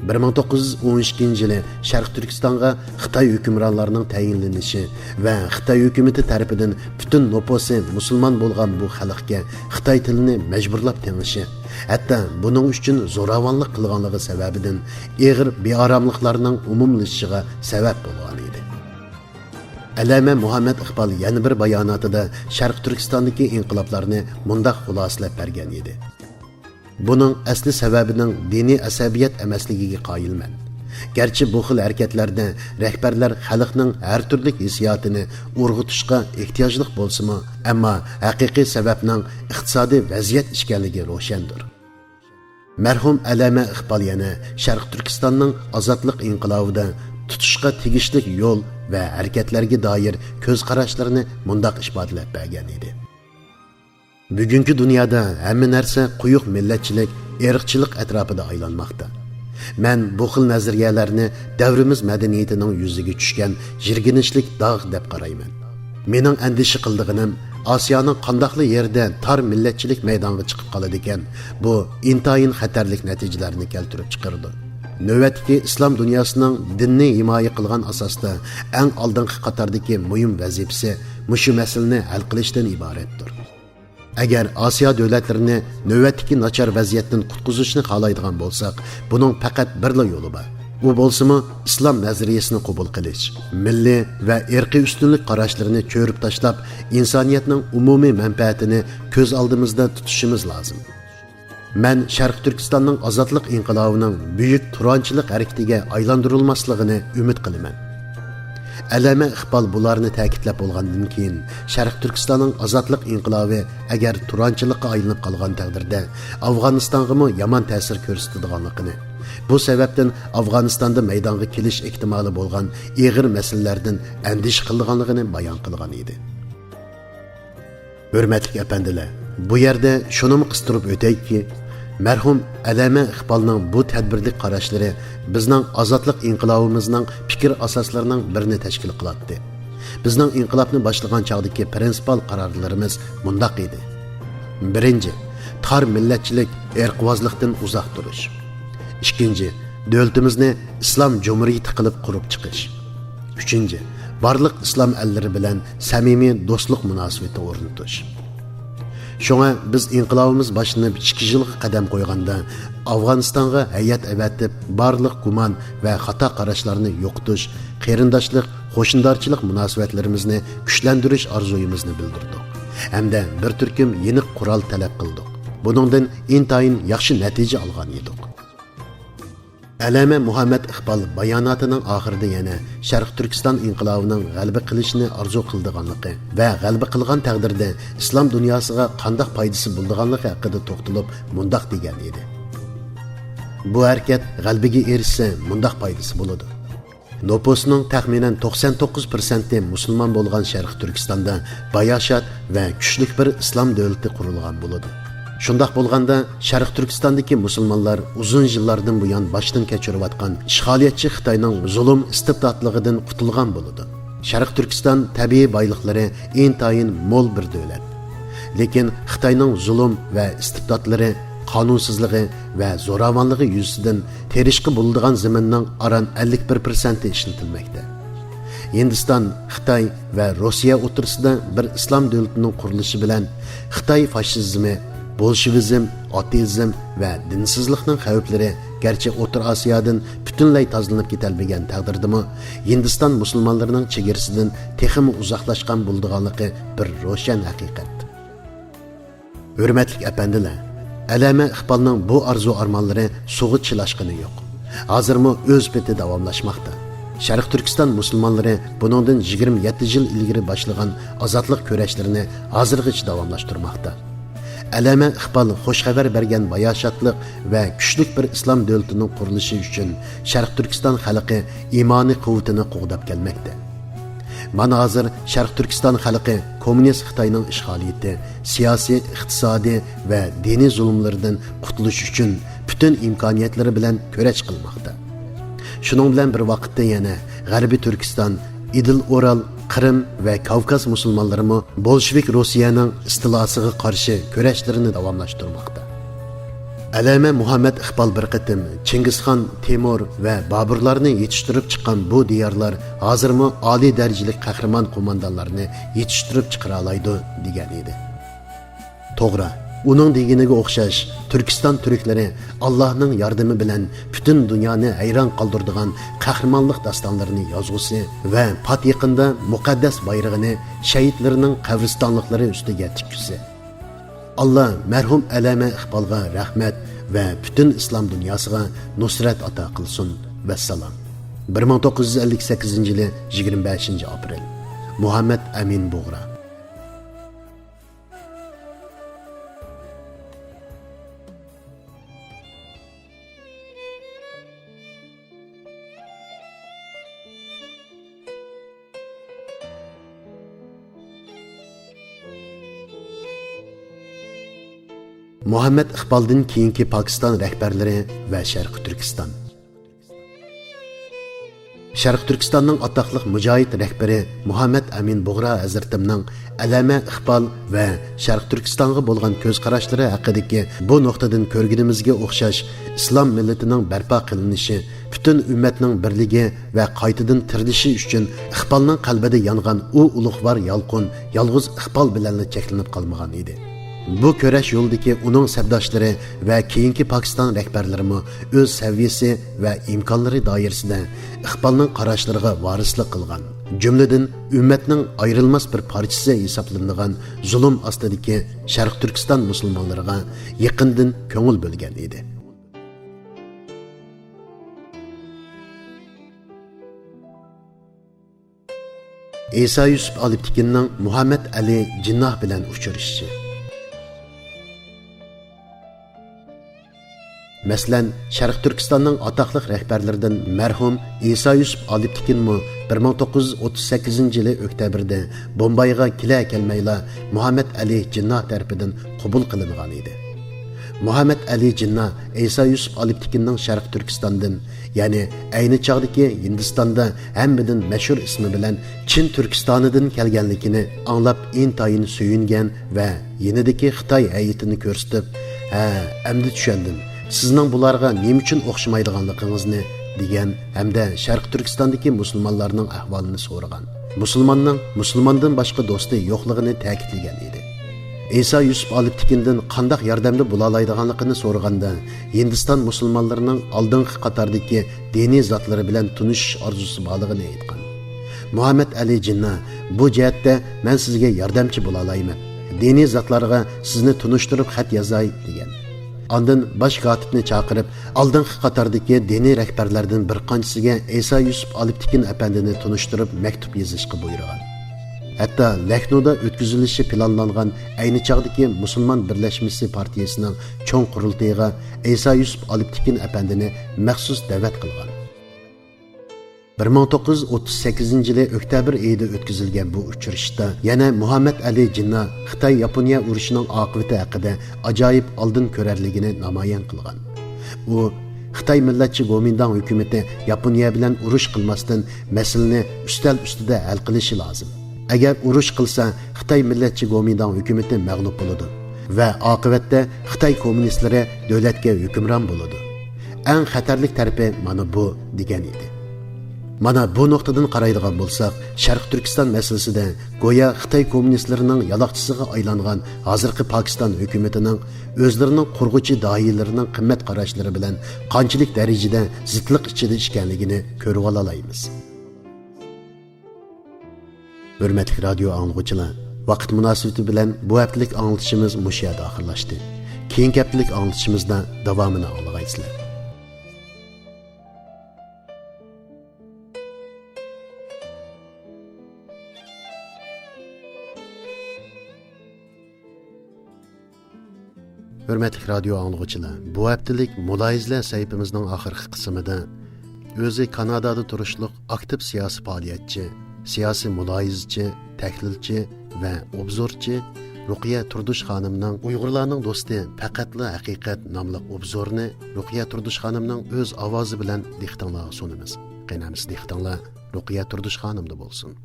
بىر مىڭ توققۇز يۈز ئون ئىككىنچى يىلى شەرقىي تۈركىستانغا خىتاي ھۆكۈمرانلارنىڭ تەيىنلىنىشى ۋە خىتاي ھۆكۈمىتى تەرىپىدىن پۈتۈن نوپۇسى مۇسۇلمان بولغان بۇ خەلقكە خىتاي تىلىنى مەجبۇرلاپ تېڭىشى، ھەتتا بۇنىڭ ئۈچۈن زوراۋانلىق قىلغانلىقى سەۋەبىدىن ئېغىر بىئاراملىقلارنىڭ ئومۇملىشىشىغا سەۋەب بولغان ئىدى. ئەلەمە مۇھەممەد ئىقبال يەنە بىر باياناتىدا شەرقىي تۈركىستاندىكى ئىنقىلابلارنى مۇنداق خۇلاسىلەپ بەرگەن ئىدى: بۇنىڭ ئەسلى سەۋەبىنىڭ دىنىي ئەسەبىيەت ئەمەسلىكىگە قايىلمەن. گەرچە بۇ خىل ھەرىكەتلەردە رەھبەرلەر خەلقنىڭ ھەر تۈرلۈك ھېسسىياتىنى ئۇرغۇتۇشقا ئېھتىياجلىق بولسىمۇ، ئەمما ھەقىقىي سەۋەبنىڭ ئىقتىسادىي ۋەزىيەت ئىكەنلىكى روشەندۇر. مەرھۇم ئەلەمە ئىقبال يەنە شەرقىي تۈركىستاننىڭ ئازادلىق ئىنقىلابىدا تۇتۇشقا تېگىشلىك يول ۋە ھەرىكەتلەرگە دائىر كۆز قاراشلىرىنى مۇنداق ئىپادىلەپ بەرگەن ئىدى: بۈگۈنكى دۇنيادا ھەممە نەرسە قويۇق مىللەتچىلىك، ئىرقچىلىق ئەتراپىدا ئايلانماقتا. مەن بۇ خىل نەزەرىيەلەرنى دەۋرىمىز مەدەنىيىتىنىڭ يۈزىگە چۈشكەن يىرگىنچلىك داغ دەپ قارايمەن. مېنىڭ ئەندىشە قىلىدىغىنىم، ئاسىيانىڭ قانداقلا يېرىدە تار مىللەتچىلىك مەيدانغا چىقىپ قالىدىكەن، بۇ ئىنتايىن خەتەرلىك نەتىجىلەرنى كەلتۈرۈپ چىقىرىدۇ. نۆۋەتتىكى ئىسلام دۇنياسىنىڭ دىننى ھىمايە قىلغان ئاساستا ئەڭ ئالدىنقى قاتاردىكى مۇھىم ۋەزىپىسى مۇشۇ مەسىلىنى ھەل قىلىشتىن ئىبارەتتۇر. ئەگەر ئاسىيا دۆلەتلىرىنى نۆۋەتتىكى ناچار ۋەزىيەتتىن قۇتقۇزۇشنى خالايدىغان بولساق، بۇنىڭ پەقەت بىرلا يولى بار. ئۇ بولسىمۇ ئىسلام نەزەرىيەسىنى قوبۇل قىلىش، مىللىي ۋە ئىرقىي ئۈستۈنلۈك قاراشلىرىنى چۆرۈپ تاشلاپ، ئىنسانىيەتنىڭ ئومۇمىي مەنپەئەتىنى كۆز ئالدىمىزدا تۇتۇشىمىز لازىم. مەن شەرقىي تۈركىستاننىڭ ئازادلىق ئىنقىلابىنىڭ بۈيۈك تۇرانچىلىق ھەرىكىتىگە ئايلاندۇرۇلماسلىقىنى ئۈمىد قىلىمەن. ئەلەمە ئىقبال بۇلارنى تەكىتلەپ بولغاندىن كېيىن، شەرقىي تۈركىستاننىڭ ئازادلىق ئىنقىلابى ئەگەر تۇرانچىلىققا ئايلىنىپ قالغان تەقدىردە، ئافغانىستانغىمۇ يامان تەسىر كۆرسىتىدىغانلىقىنى، بۇ سەۋەبتىن ئافغانىستاندا مەيدانغا كېلىش ئېھتىمالى بولغان ئېغىر مەسىلىلەردىن ئەندىشە قىلىدىغانلىقىنى بايان قىلغان ئىدى. ھۆرمەتلىك ئەپەندىلەر، بۇ يەردە شۇنىمۇ قىستۇرۇپ ئۆتەيكى، مەرھۇم ئەلەمە ئىقبالنىڭ بۇ تەدبىرلىك قاراشلىرى بىزنىڭ ئازادلىق ئىنقىلابىمىزنىڭ پىكىر ئاساسلىرىنىڭ بىرىنى تەشكىل قىلاتتى. بىزنىڭ ئىنقىلابنى باشلىغان چاغدىكى پىرىنسىپال قارارلىرىمىز مۇنداق ئىدى. بىرىنچى، تار مىللەتچىلىك، ئىرقىيۋازلىقتىن ئۇزاق تۇرۇش. ئىككىنچى، دۆلىتىمىزنى ئىسلام جۇمھۇرىيىتى قىلىپ قۇرۇپ چىقىش. ئۈچىنچى، بارلىق ئىسلام ئەللىرى بىلەن سەمىمىي دوستلۇق مۇناسىۋىتى ئورنىتىش. شۇڭا بىز ئىنقىلابىمىز باشلىنىپ ئىككى يىلغا قەدەم قويغاندا، ئافغانىستانغا ھەيئەت ئەۋەتىپ، بارلىق گۇمان ۋە خاتا قاراشلارنى يوقىتىش، قېرىنداشلىق، قوشنىدارچىلىق مۇناسىۋەتلىرىمىزنى كۈچلەندۈرۈش ئارزۇيىمىزنى بىلدۈردۇق ھەمدە بىر تۈركۈم يېنىق قورال تەلەپ قىلدۇق. بۇنىڭدىن ئىنتايىن ياخشى نەتىجە ئالغان ئىدۇق. ئەلەمە مۇھەممەد ئىقبال باياناتىنىڭ ئاخىرىدا يەنە شەرقىي تۈركىستان ئىنقىلابىنىڭ غەلىبە قىلىشىنى ئارزۇ قىلىدىغانلىقى ۋە غەلىبە قىلغان تەقدىردە ئىسلام دۇنياسىغا قانداق پايدىسى بولىدىغانلىقى ھەققىدە توختىلىپ مۇنداق دېگەن ئىدى. بۇ ھەرىكەت غەلىبىگە ئېرىشسە مۇنداق پايدىسى بولىدۇ. نوپۇسنىڭ تەخمىنەن توقسان توققۇز پىرسەنتى مۇسۇلمان بولغان شەرقىي تۈركىستاندا باياشات ۋە كۈچلۈك بىر ئىسلام دۆلىتى قۇرۇلغان بولىدۇ. شۇنداق بولغاندا، شەرقىي تۈركىستاندىكى مۇسۇلمانلار ئۇزۇن يىللاردىن بۇيان باشتىن كەچۈرۈۋاتقان ئىشغالىيەتچى خىتاينىڭ زۇلۇم ئىستىبداتلىقىدىن قۇتۇلغان بولىدۇ. شەرقىي تۈركىستان تەبىئىي بايلىقلىرى ئىنتايىن مول بىر دۆلەت. لېكىن خىتاينىڭ زۇلۇم ۋە ئىستىبداتلىرى، قانۇنسىزلىقى ۋە زوراۋانلىقى يۈزىسىدىن تېرىشقا بولىدىغان زېمىننىڭ ئاران ئەللىك بىر پىرسەنتى ئىشلىتىلمەكتە. ھىندىستان، خىتاي ۋە روسىيە ئوتتۇرىسىدا بىر ئىسلام دۆلىتىنىڭ قۇرۇلۇشى بىلەن خىتاي فاشىزمى، بولشېۋىزم، ئاتېئىزم ۋە دىنسىزلىقنىڭ خەۋپلىرى گەرچە ئوتتۇرا ئاسىيادىن پۈتۈنلەي تازىلىنىپ كېتەلمىگەن تەقدىردىمۇ، ھىندىستان مۇسۇلمانلىرىنىڭ چېگرىسىدىن تېخىمۇ ئۇزاقلاشقان بولىدىغانلىقى بىر روشەن ھەقىقەت. ھۆرمەتلىك ئەپەندىلەر، ئەلەمە ئىقبالنىڭ بۇ ئارزۇ-ئارمانلىرى سۇغا چىلاشقىنى يوق. ھازىرمۇ ئۆز پېتى داۋاملاشماقتا. شەرقىي تۈركىستان مۇسۇلمانلىرى بۇنىڭدىن يىگىرمە يەتتە يىل ئىلگىرى باشلىغان ئازادلىق كۈرەشلىرىنى ھازىرغىچە داۋاملاشتۇرماقتا. ئەلەمە ئىقبال خوش خەۋەر بەرگەن باياشاتلىق ۋە كۈچلۈك بىر ئىسلام دۆلىتىنىڭ قۇرۇلۇشى ئۈچۈن شەرقىي تۈركىستان خەلقى ئىمانىي قۇۋۋىتىنى قوغداپ كەلمەكتە. مانا ھازىر شەرقىي تۈركىستان خەلقى كوممۇنىست خىتاينىڭ ئىشغالىيىتى، سىياسىي، ئىقتىسادىي ۋە دىنىي زۇلۇملىرىدىن قۇتۇلۇش ئۈچۈن پۈتۈن ئىمكانىيەتلىرى بىلەن كۈرەش قىلماقتا. شۇنىڭ بىلەن بىر ۋاقىتتا يەنە غەربىي تۈركىستان، ئىدىل ئورال، قىرىم ۋە كاۋكاز مۇسۇلمانلىرىمۇ بولشېۋىك روسىيەنىڭ ئىستىلاسىغا قارشى كۈرەشلىرىنى داۋاملاشتۇرماقتا. ئەلەمە مۇھەممەد ئىقبال بىر قېتىم چىڭگىزخان، تېمۇر ۋە بابۇرلارنى يېتىشتۈرۈپ چىققان بۇ دىيارلار ھازىرمۇ ئالىي دەرىجىلىك قەھرىمان قوماندانلارنى يېتىشتۈرۈپ چىقىرالايدۇ، دېگەن ئىدى. توغرا، ئۇنىڭ دېگىنىگە ئوخشاش، تۈركىستان تۈركلىرى ئاللاھنىڭ ياردىمى بىلەن پۈتۈن دۇنيانى ھەيران قالدۇرىدىغان قەھرىمانلىق داستانلىرىنى يازغۇسى ۋە پات يېقىندا مۇقەددەس بايرىقىنى شەھىتلىرىنىڭ قەبرىستانلىقلىرى ئۈستىگە تىككۈسى. ئاللا مەرھۇم ئەلەمە ئىقبالغا رەھمەت ۋە پۈتۈن ئىسلام دۇنياسىغا نۇسرەت ئاتا قىلسۇن. ۋەسسالام. بىر مىڭ توققۇز يۈز ئەللىك سەككىزىنچى يىلى يىگىرمە بەشىنچى ئاپرېل. مۇھەممەد ئەمىن بۇغرا. مۇھەممەد ئىقبالدىن كېيىنكى پاكىستان رەھبەرلىرى ۋە شەرقىي تۈركىستان. شەرقىي تۈركىستاننىڭ ئاتاقلىق مۇجاھىد رەھبىرى مۇھەممەد ئەمىن بۇغرا ھەزرىتىمنىڭ ئەلەمە ئىقبال ۋە شەرقىي تۈركىستانغا بولغان كۆز قاراشلىرى ھەققىدىكى بۇ نۇقتىدىن كۆرگىنىمىزگە ئوخشاش، ئىسلام مىللىتىنىڭ بەرپا قىلىنىشى، پۈتۈن ئۈممەتنىڭ بىرلىكى ۋە قايتىدىن تىرىلىشى ئۈچۈن ئىقبالنىڭ قەلبىدە يانغان ئۇ ئۇلۇغۋار يالقۇن يالغۇز ئىقبال بىلەنلا چەكلىنىپ قالمىغان ئىدى. بۇ كۈرەش يولىدىكى ئۇنىڭ سەپداشلىرى ۋە كېيىنكى پاكىستان رەھبەرلىرىمۇ ئۆز سەۋىيەسى ۋە ئىمكانلىرى دائىرىسىدە ئىقبالنىڭ قاراشلىرىغا ۋارىسلىق قىلغان، جۈملىدىن ئۈممەتنىڭ ئايرىلماس بىر پارچىسى ھېسابلىنىدىغان زۇلۇم ئاستىدىكى شەرقىي تۈركىستان مۇسۇلمانلىرىغا يېقىندىن كۆڭۈل بۆلگەن ئىدى. ئىسا يۈسۈپ ئالپتېكىننىڭ مۇھەممەد ئەلى جىنناھ بىلەن ئۇچرىشىشى. مەسىلەن، شەرقىي تۈركىستاننىڭ ئاتاقلىق رەھبەرلىرىدىن مەرھۇم ئىسا يۈسۈپ ئالپتېكىنمۇ بىر مىڭ توققۇز يۈز ئوتتۇز سەككىزىنچى يىلى ئۆكتەبىردە بومبايغا كېلە-كەلمەيلا مۇھەممەد ئەلى جىنناھ تەرىپىدىن قوبۇل قىلىنغان ئىدى. مۇھەممەد ئەلى جىنناھ ئىسا يۈسۈپ ئالپتېكىننىڭ شەرقىي تۈركىستاندىن، يەنى ئەينى چاغدىكى ھىندىستاندا ھەممىدىن مەشھۇر ئىسمى بىلەن چىن تۈركىستانىدىن كەلگەنلىكىنى ئاڭلاپ ئىنتايىن سۆيۈنگەن ۋە يېنىدىكى خىتاي ھەيئىتىنى كۆرسىتىپ، «ھە، ئەمدى چۈشەندىم، سىزنىڭ بۇلارغا نېمە ئۈچۈن ئوخشىمايدىغانلىقىڭىزنى» دېگەن ھەمدە شەرقىي تۈركىستاندىكى مۇسۇلمانلارنىڭ ئەھۋالىنى سورىغان. مۇسۇلماننىڭ مۇسۇلماندىن باشقا دوستى يوقلۇقىنى تەكىتلىگەن ئىدى. ئىسا يۈسۈپ ئالپتېكىندىن قانداق ياردەمدە بولالايدىغانلىقىنى سورىغاندا، ھىندىستان مۇسۇلمانلىرىنىڭ ئالدىنقى قاتاردىكى دىنىي زاتلىرى بىلەن تونۇشۇش ئارزۇسى بارلىقىنى ئېيتقان. مۇھەممەد ئەلى جىننا، «بۇ جەھەتتە مەن سىزگە ياردەمچى بولالايمەن. دىنىي زاتلارغا سىزنى تونۇشتۇرۇپ خەت يازاي» دېگەن. ئاندىن باش كاتىپنى چاقىرىپ، ئالدىنقى قاتاردىكى دىنىي رەھبەرلەردىن بىر قانچىسىگە ئىسا يۈسۈپ ئالپتېكىن ئەپەندىنى تونۇشتۇرۇپ مەكتۇپ يېزىشقا بۇيرۇغان. ھەتتا لەكنودا ئۆتكۈزۈلۈشى پىلانلانغان ئەينى چاغدىكى مۇسۇلمان بىرلەشمىسى پارتىيىسىنىڭ چوڭ قۇرۇلتىيىغا ئىسا يۈسۈپ ئالپتېكىن ئەپەندىنى مەخسۇس دەۋەت قىلغان. بىر مىڭ توققۇز يۈز ئوتتۇز سەككىزىنچى يىلى ئۆكتەبىر ئېيىدا ئۆتكۈزۈلگەن بۇ ئۇچرىشىشتا يەنە مۇھەممەد ئەلى جىننا خىتاي-ياپونىيە ئۇرۇشىنىڭ ئاقىۋىتى ھەققىدە ئاجايىپ ئالدىن كۆرەرلىكىنى نامايان قىلغان. ئۇ، «خىتاي مىللەتچى گومىنداڭ ھۆكۈمىتى ياپونىيە بىلەن ئۇرۇش قىلماستىن، مەسىلىنى ئۈستەل ئۈستىدە ھەل قىلىشى لازىم. ئەگەر ئۇرۇش قىلسا، خىتاي مىللەتچى گومىنداڭ ھۆكۈمىتى مەغلۇپ بولىدۇ ۋە ئاقىۋەتتە خىتاي كوممۇنىستلىرى دۆلەتكە ھۆكۈمران بولىدۇ. ئەڭ خەتەرلىك تەرىپى مانا بۇ» دېگەن ئىدى. مانا بۇ نۇقتىدىن قارايدىغان بولساق، شەرقىي تۈركىستان مەسىلىسىدە گويا خىتاي كوممۇنىستلىرىنىڭ يالاقچىسىغا ئايلانغان ھازىرقى پاكىستان ھۆكۈمىتىنىڭ ئۆزلىرىنىڭ قۇرغۇچى داھىيلىرىنىڭ قىممەت قاراشلىرى بىلەن قانچىلىك دەرىجىدە زىتلىق ئىچىدە ئىكەنلىكىنى كۆرۈۋالالايمىز. ھۆرمەتلىك رادىيو ئاڭلىغۇچىلار، ۋاقىت مۇناسىۋىتى بىلەن بۇ ھەپتىلىك ئاڭلىتىشىمىز مۇشۇ يەردە ئاخىرلاشتى. كېيىنكى ھەپتىلىك ئاڭلىتىشىمىزدا داۋامىنى ئاڭلىغايسىلەر. ھۆرمەتلىك رادىيو ئاڭلىغۇچىلار، بۇ ھەپتىلىك مۇلاھىزىلەر سەھىپىمىزنىڭ ئاخىرقى قىسمىدا ئۆزى كانادادا تۇرۇشلۇق ئاكتىپ سىياسىي پائالىيەتچى، سىياسىي مۇلاھىزىچى، تەھلىلچى ۋە ئوبزورچى رۇقىيە تۇردۇش خانىمنىڭ «ئۇيغۇرلارنىڭ دوستى پەقەتلا ھەقىقەت» ناملىق ئوبزورىنى رۇقىيە تۇردۇش خانىمنىڭ ئۆز ئاۋازى بىلەن دىققىتىڭلارغا سۇنىمىز. قېنى ئەمىسە دىققىتىڭلار رۇقىيە تۇردۇش خانىمدا بولسۇن.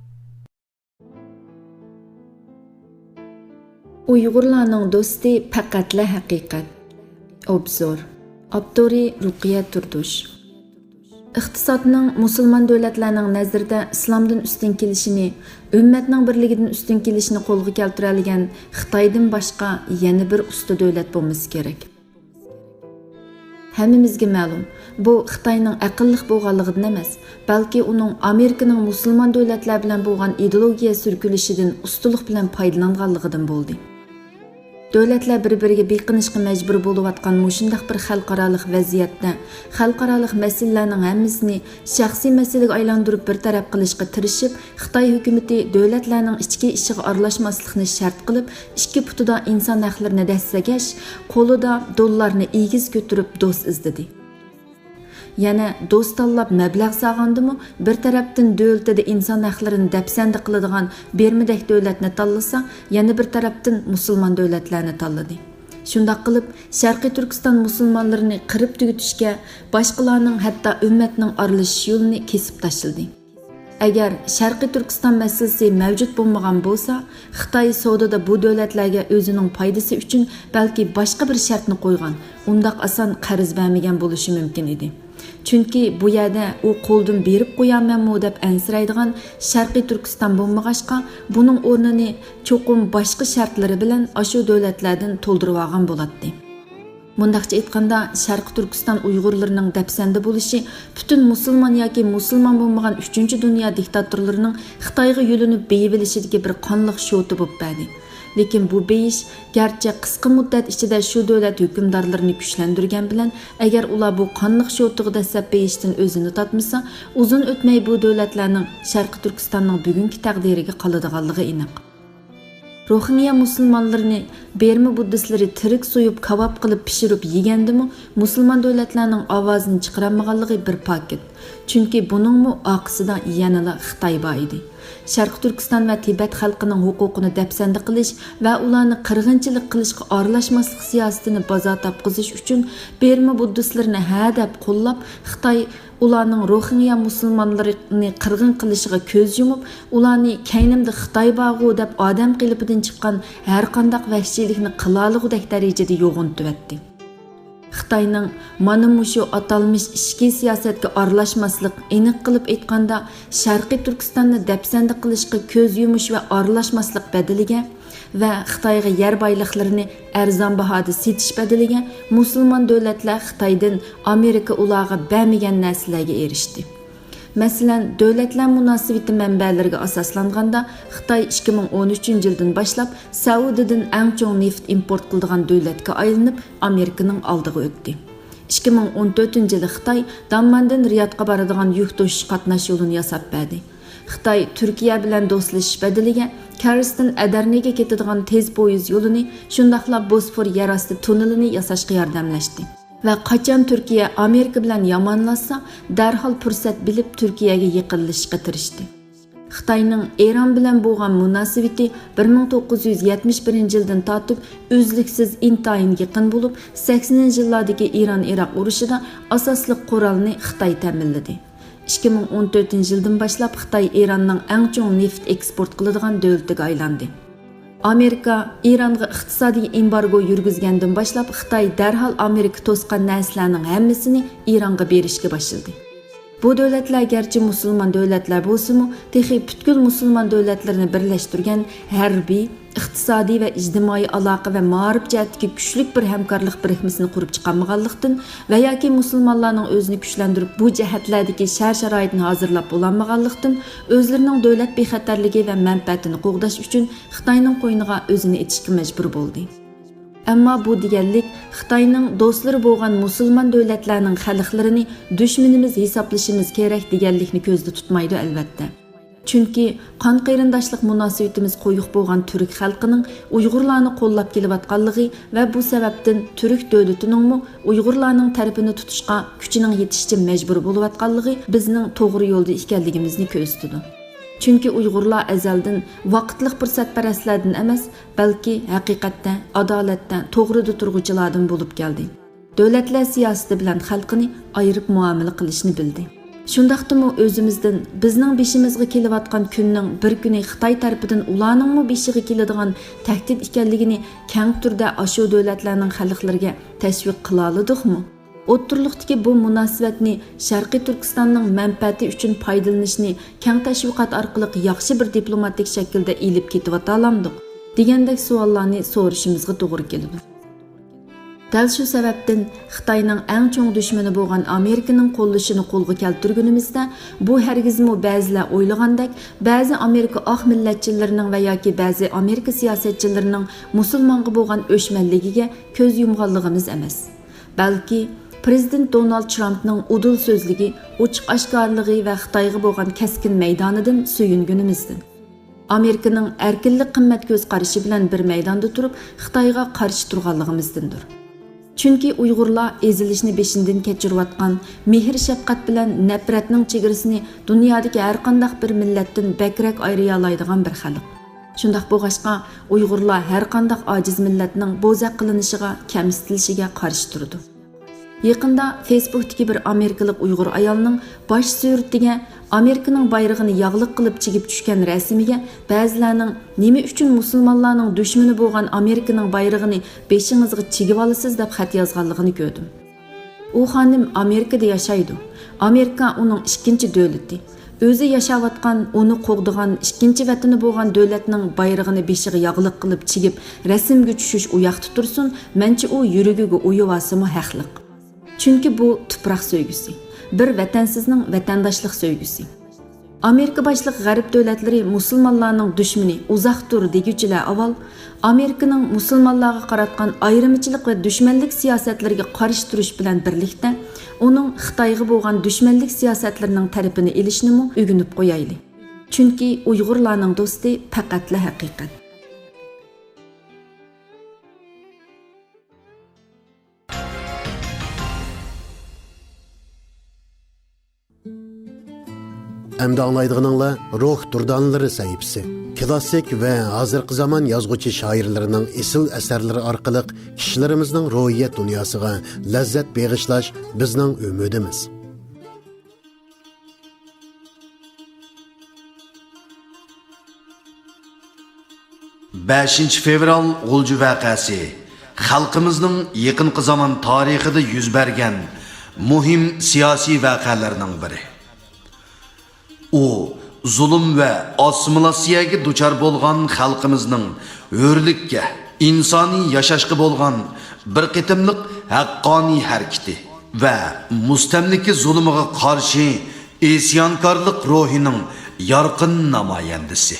ئۇيغۇرلارنىڭ دوستى پەقەتلا ھەقىقەت. ئوبزور. ئاپتورى رۇقىيە تۇردۇش. ئىقتىسادنىڭ مۇسۇلمان دۆلەتلەرنىڭ نەزىرىدە ئىسلامدىن ئۈستۈن كېلىشىنى، ئۈممەتنىڭ بىرلىكىدىن ئۈستۈن كېلىشىنى قولغا كەلتۈرەلىگەن خىتايدىن باشقا يەنە بىر ئۇستا دۆلەت بولمىسا كېرەك. ھەممىمىزگە مەلۇم، بۇ خىتاينىڭ ئەقىللىق بولغانلىقىدىن ئەمەس، بەلكى ئۇنىڭ ئامېرىكىنىڭ مۇسۇلمان دۆلەتلەر بىلەن بولغان ئىدېئولوگىيە سۈركىلىشىدىن ئۇستىلىق بىلەن پايدىلانغانلىقىدىن بولدى. دۆلەتلەر بىر-بىرىگە بېقىنىشقا مەجبۇر بولۇۋاتقان مۇشۇنداق بىر خەلقئارالىق ۋەزىيەتتە، خەلقئارالىق مەسىلىلەرنىڭ ھەممىسىنى شەخسىي مەسىلىگە ئايلاندۇرۇپ بىر تەرەپ قىلىشقا تىرىشىپ، خىتاي ھۆكۈمىتى دۆلەتلەرنىڭ ئىچكى ئىشىغا ئارىلاشماسلىقنى شەرت قىلىپ، ئىككى پۇتىدا ئىنسان ھەقلىرىنى دەسسىگەچ، قولىدا دوللارنى ئېگىز كۆتۈرۈپ دوست ئىزدىدى. يەنە دوست تاللاپ مەبلەغ سالغاندىمۇ، بىر تەرەپتىن دۆلىتىدە ئىنسان ھەقلىرىنى دەپسەندە قىلىدىغان بىرمىدەك دۆلەتنى تاللىسا، يەنە بىر تەرەپتىن مۇسۇلمان دۆلەتلەرنى تاللىدى. شۇنداق قىلىپ، شەرقىي تۈركىستان مۇسۇلمانلىرىنى قىرىپ تۈگىتىشكە، باشقىلارنىڭ، ھەتتا ئۈممەتنىڭ ئارىلىشىش يولىنى كېسىپ تاشلىدى. ئەگەر شەرقىي تۈركىستان مەسىلىسى مەۋجۇت بولمىغان بولسا، خىتاي سودىدا بۇ دۆلەتلەرگە ئۆزىنىڭ پايدىسى ئۈچۈن بەلكى باشقا بىر شەرتنى قويغان، ئۇنداق ئاسان قەرز بەرمىگەن بولۇشى مۇمكىن ئىدى. چۈنكى بۇ يەردە ئۇ قولدىن بېرىپ قويارمەنمۇ دەپ ئەنسىرەيدىغان شەرقىي تۈركىستان بولمىغاچقا، بۇنىڭ ئورنىنى چوقۇم باشقا شەرتلىرى بىلەن ئاشۇ دۆلەتلەردىن تولدۇرۇۋالغان بولاتتى. مۇنداقچە ئېيتقاندا، شەرقىي تۈركىستان ئۇيغۇرلىرىنىڭ دەپسەندە بولۇشى پۈتۈن مۇسۇلمان ياكى مۇسۇلمان بولمىغان ئۈچىنچى دۇنيا دىكتاتورلىرىنىڭ خىتايغا يۆلىنىپ بېيىۋېلىشىدىكى بىر قانلىق شوتا بولۇپ بەردى. لېكىن بۇ بېيىش گەرچە قىسقا مۇددەت ئىچىدە شۇ دۆلەت ھۆكۈمدارلىرىنى كۈچلەندۈرگەن بىلەن، ئەگەر ئۇلار بۇ قانلىق شوتىغا دەسسەپ بېيىشتىن ئۆزىنى تارتمىسا، ئۇزۇن ئۆتمەي بۇ دۆلەتلەرنىڭ شەرقىي تۈركىستاننىڭ بۈگۈنكى تەقدىرىگە قالىدىغانلىقى ئېنىق. روھىنگيا مۇسۇلمانلىرىنى بىرما بۇددىستلىرى تىرىك سويۇپ، كاۋاپ قىلىپ پىشۇرۇپ يېگەندىمۇ، مۇسۇلمان دۆلەتلەرنىڭ ئاۋازىنى چىقىرالمىغانلىقى بىر پاكىت. چۈنكى بۇنىڭمۇ ئارقىسىدا يەنىلا خىتاي بار ئىدى. شەرقىي تۈركىستان ۋە تىبەت خەلقىنىڭ ھوقۇقىنى دەپسەندە قىلىش ۋە ئۇلارنى قىرغىنچىلىق قىلىشقا ئارىلاشماسلىق سىياسىتىنى بازار تاپقۇزۇش ئۈچۈن بىرما بۇددىستلىرىنى ھە دەپ قوللاپ، خىتاي ئۇلارنىڭ روھىنگيا مۇسۇلمانلىرىنى قىرغىن قىلىشىغا كۆز يۇمۇپ، ئۇلارنى كەينىمدە خىتاي بارغۇ دەپ ئادەم قېلىپىدىن چىققان ھەرقانداق ۋەھشىيلىكنى قىلالىغۇدەك دەرىجىدە يوغىنىتىۋەتتى. خىتاينىڭ مانا مۇشۇ ئاتالمىش ئىچكى سىياسەتكە ئارىلاشماسلىق، ئېنىق قىلىپ ئېيتقاندا، شەرقىي تۈركىستاننى دەپسەندە قىلىشقا كۆز يۇمۇش ۋە ئارىلاشماسلىق بەدىلىگە ۋە خىتايغا يەر بايلىقلىرىنى ئەرزان باھادا سېتىش بەدىلىگە مۇسۇلمان دۆلەتلەر خىتايدىن ئامېرىكا ئۇلارغا بەرمىگەن نەرسىلەرگە ئېرىشتى. مەسىلەن، دۆلەتلەر مۇناسىۋىتى مەنبەلىرىگە ئاساسلانغاندا، خىتاي ئىككى مىڭ ئون ئۈچىنچى يىلدىن باشلاپ سەئۇدىدىن ئەڭ چوڭ نېفىت ئىمپورت قىلىدىغان دۆلەتكە ئايلىنىپ، ئامېرىكىنىڭ ئالدىغا ئۆتتى. ئىككى مىڭ ئون تۆتىنچى يىلى خىتاي دامماندىن رىيادقا بارىدىغان يۈك توشۇش قاتناش يولىنى ياساپ بەردى. خىتاي تۈركىيە بىلەن دوستلىشىش بەدىلىگە كەرسدىن ئەدەرنىگە كېتىدىغان تېز پويىز يولىنى، شۇنداقلا بوسفور يەر ئاستى توننېلىنى ياساشقا ياردەملەشتى. ۋە قاچان تۈركىيە ئامېرىكا بىلەن يامانلاشسا، دەرھال پۇرسەت بىلىپ تۈركىيەگە يېقىنلىشىشقا تىرىشتى. خىتاينىڭ ئىران بىلەن بولغان مۇناسىۋىتى بىر مىڭ توققۇز يۈز يەتمىش بىرىنچى يىلدىن تارتىپ ئۈزلۈكسىز ئىنتايىن يېقىن بولۇپ، سەكسىنىنچى يىللاردىكى ئىران-ئىراق ئۇرۇشىدا ئاساسلىق قورالنى خىتاي تەمىنلىدى. ئىككى مىڭ ئون تۆتىنچى يىلدىن باشلاپ خىتاي ئىراننىڭ ئەڭ چوڭ نېفىت ئېكسپورت قىلىدىغان دۆلىتىگە ئايلاندى. ئامېرىكا ئىرانغا ئىقتىسادىي ئېمبارگو يۈرگۈزگەندىن باشلاپ، خىتاي دەرھال ئامېرىكا توسقان نەرسىلەرنىڭ ھەممىسىنى ئىرانغا بېرىشكە باشلىدى. بۇ دۆلەتلەر گەرچە مۇسۇلمان دۆلەتلەر بولسىمۇ، تېخى پۈتكۈل مۇسۇلمان دۆلەتلىرىنى بىرلەشتۈرگەن ھەربىي، ئىقتىسادىي ۋە ئىجتىمائىي ئالاقە ۋە مائارىپ جەھەتتىكى كۈچلۈك بىر ھەمكارلىق بىرىكمىسىنى قۇرۇپ چىقالمىغانلىقتىن ۋە ياكى مۇسۇلمانلارنىڭ ئۆزىنى كۈچلەندۈرۈپ، بۇ جەھەتلەردىكى شەرت-شارائىتنى ھازىرلاپ بولالمىغانلىقتىن، ئۆزلىرىنىڭ دۆلەت بىخەتەرلىكى ۋە مەنپەئەتىنى قوغداش ئۈچۈن خىتاينىڭ قوينىغا ئۆزىنى ئېتىشقا مەجبۇر بولدى. ئەمما بۇ دېگەنلىك خىتاينىڭ دوستلىرى بولغان مۇسۇلمان دۆلەتلەرنىڭ خەلقلىرىنى دۈشمىنىمىز ھېسابلىشىمىز كېرەك دېگەنلىكنى كۆزدە تۇتمايدۇ، ئەلۋەتتە. چۈنكى قان قېرىنداشلىق مۇناسىۋىتىمىز قويۇق بولغان تۈرك خەلقىنىڭ ئۇيغۇرلارنى قوللاپ كېلىۋاتقانلىقى ۋە بۇ سەۋەبتىن تۈرك دۆلىتىنىڭمۇ ئۇيغۇرلارنىڭ تەرىپىنى تۇتۇشقا كۈچىنىڭ يېتىشىچە مەجبۇر بولۇۋاتقانلىقى بىزنىڭ توغرا يولدا ئىكەنلىكىمىزنى كۆرسىتىدۇ. چۈنكى ئۇيغۇرلار ئەزەلدىن ۋاقىتلىق پۇرسەتپەرەسلەردىن ئەمەس، بەلكى ھەقىقەتتە، ئادالەتتە، توغرىدا تۇرغۇچىلاردىن بولۇپ كەلدى. دۆلەتلەر سىياسىتى بىلەن خەلقىنى ئايرىپ مۇئامىلە قىلىشنى بىلدى. شۇنداقتىمۇ ئۆزىمىزدىن، بىزنىڭ بېشىمىزغا كېلىۋاتقان كۈننىڭ بىر كۈنى خىتاي تەرىپىدىن ئۇلارنىڭمۇ بېشىغا كېلىدىغان تەھدىت ئىكەنلىكىنى كەڭ تۈردە ئاشۇ دۆلەتلەرنىڭ خەلقلىرىگە تەشۋىق قىلالىدۇقمۇ؟ ئوتتۇرىلىقتىكى بۇ مۇناسىۋەتنى شەرقىي تۈركىستاننىڭ مەنپەئەتى ئۈچۈن پايدىلىنىشنى كەڭ تەشۋىقات ئارقىلىق ياخشى بىر دىپلوماتىك شەكىلدە ئېلىپ كېتىۋاتالامدۇق؟ دېگەندەك سوئاللارنى سورىشىمىزغا توغرا كېلىدۇ. دەل شۇ سەۋەبتىن خىتاينىڭ ئەڭ چوڭ دۈشمىنى بولغان ئامېرىكىنىڭ قوللىشىنى قولغا كەلتۈرگىنىمىزدە، بۇ ھەرگىزمۇ بەزىلەر ئويلىغاندەك بەزى ئامېرىكا ئاق مىللەتچىلىرىنىڭ ۋە ياكى بەزى ئامېرىكا سىياسەتچىلىرىنىڭ مۇسۇلمانغا بولغان ئۆچمەنلىكىگە كۆز يۇمغانلىقىمىز ئەمەس. بەلكى پىرېزىدېنت دونالد ترامپنىڭ ئۇدۇل سۆزلۈكى، ئوچۇق ئاشكارىلىقى ۋە خىتايغا بولغان كەسكىن مەيدانىدىن سۆيۈنگىنىمىزدىن. ئامېرىكىنىڭ ئەركىنلىك قىممەت كۆز قارىشى بىلەن بىر مەيداندا تۇرۇپ، خىتايغا قارشى تۇرغانلىقىمىزدىندۇر. چۈنكى ئۇيغۇرلار ئېزىلىشنى بېشىندىن كەچۈرۈۋاتقان، مېھىر-شەپقەت بىلەن نەپرەتنىڭ چېگرىسىنى دۇنيادىكى ھەرقانداق بىر مىللەتتىن بەكرەك ئايرىيالايدىغان بىر خەلق. شۇنداق بولغاچقا، ئۇيغۇرلار ھەرقانداق ئاجىز مىللەتنىڭ بوزەك قىلىنىشىغا، كەمسىتىلىشىگە قارشى تۇرىدۇ. يېقىندا فېيسبۇكتىكى بىر ئامېرىكىلىق ئۇيغۇر ئايالنىڭ باش سۈرىتىگە، ئامېرىكىنىڭ بايرىغىنى ياغلىق قىلىپ چىگىپ چۈشكەن رەسىمىگە بەزىلەرنىڭ «نېمە ئۈچۈن مۇسۇلمانلارنىڭ دۈشمىنى بولغان ئامېرىكىنىڭ بايرىغىنى بېشىڭىزغا چىگىۋالىسىز؟» دەپ خەت يازغانلىقىنى كۆردۈم. ئۇ خانىم ئامېرىكىدا ياشايدۇ. ئامېرىكا ئۇنىڭ ئىككىنچى دۆلىتى. ئۆزى ياشاۋاتقان، ئۇنى قوغدىغان ئىككىنچى ۋەتىنى بولغان دۆلەتنىڭ بايرىغىنى بېشىغا ياغلىق قىلىپ چىگىپ، رەسىمگە چۈشۈش ئۇياقتا تۇرسۇن، مەنچە ئۇ يۈرىكىگە ئويۇۋالسىمۇ ھەقلىق. چۈنكى بۇ تۇپراق سۆيگۈسى، بىر ۋەتەنسىزنىڭ ۋەتەنداشلىق سۆيگۈسى. ئامېرىكا باشلىق غەرب دۆلەتلىرى مۇسۇلمانلارنىڭ دۈشمىنى ئۇزاقتۇر دېگۈچىلەر ئاۋۋال، ئامېرىكىنىڭ مۇسۇلمانلارغا قاراتقان ئايرىمىچىلىق ۋە دۈشمەنلىك سىياسەتلىرىگە قارشى تۇرۇش بىلەن بىرلىكتە، ئۇنىڭ خىتايغا بولغان دۈشمەنلىك سىياسەتلىرىنىڭ تەرىپىنى ئېلىشنىمۇ ئۆگىنىپ قويايلى. چۈنكى ئۇيغۇرلارنىڭ دوستى پەقەتلا ھەقىقەت. ئەمدى ئاڭلايدىغىنىڭلار روھ دۇردانىلىرى سەھىپىسى. كىلاسسىك ۋە ھازىرقى زامان يازغۇچى شائىرلىرىنىڭ ئېسىل ئەسەرلىرى ئارقىلىق كىشىلىرىمىزنىڭ روھىيەت دۇنياسىغا لەززەت بېغىشلاش بىزنىڭ ئۈمىدىمىز. بەشىنچى فېۋرال غۇلجا ۋەقەسى خەلقىمىزنىڭ يېقىنقى زامان تارىخىدا يۈز بەرگەن مۇھىم سىياسىي ۋەقەلەرنىڭ بىرى. ئۇ زۇلۇم ۋە ئاسسىمىلياتسىيەگە دۇچار بولغان خەلقىمىزنىڭ ھۆرلۈككە، ئىنسانىي ياشاشقا بولغان بىر قېتىملىق ھەققانىي ھەرىكىتى ۋە مۇستەملىكە زۇلۇمىغا قارشى ئىسيانكارلىق روھىنىڭ يارقىن نامايەندىسى.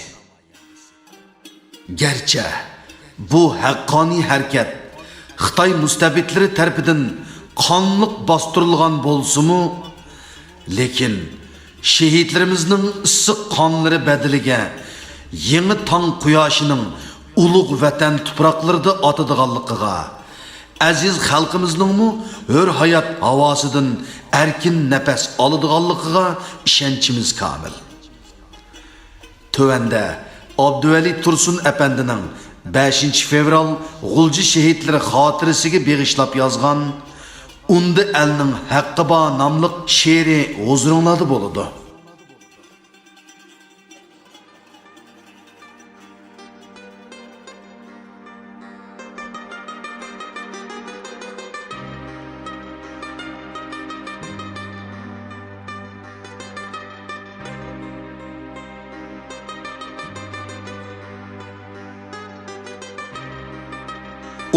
گەرچە بۇ ھەققانىي ھەرىكەت خىتاي مۇستەبىتلىرى تەرىپىدىن قانلىق باستۇرۇلغان بولسىمۇ، لېكىن شېھىتلىرىمىزنىڭ ئىسسىق قانلىرى بەدىلىگە يېڭى تاڭ قۇياشىنىڭ ئۇلۇغ ۋەتەن تۇپراقلىرىدا ئاتىدىغانلىقىغا، ئەزىز خەلقىمىزنىڭمۇ ھۆر ھايات ھاۋاسىدىن ئەركىن نەپەس ئالىدىغانلىقىغا ئىشەنچىمىز كامىل. تۆۋەندە ئابدۇۋەلى تۇرسۇن ئەپەندىنىڭ بەشىنچى فېۋرال غۇلجا شېھىتلىرى خاتىرىسىگە بېغىشلاپ يازغان ئۇندا ئەلنىڭ ھەققى بار ناملىق شېئىرى ھۇزۇرۇڭلاردا بولىدۇ.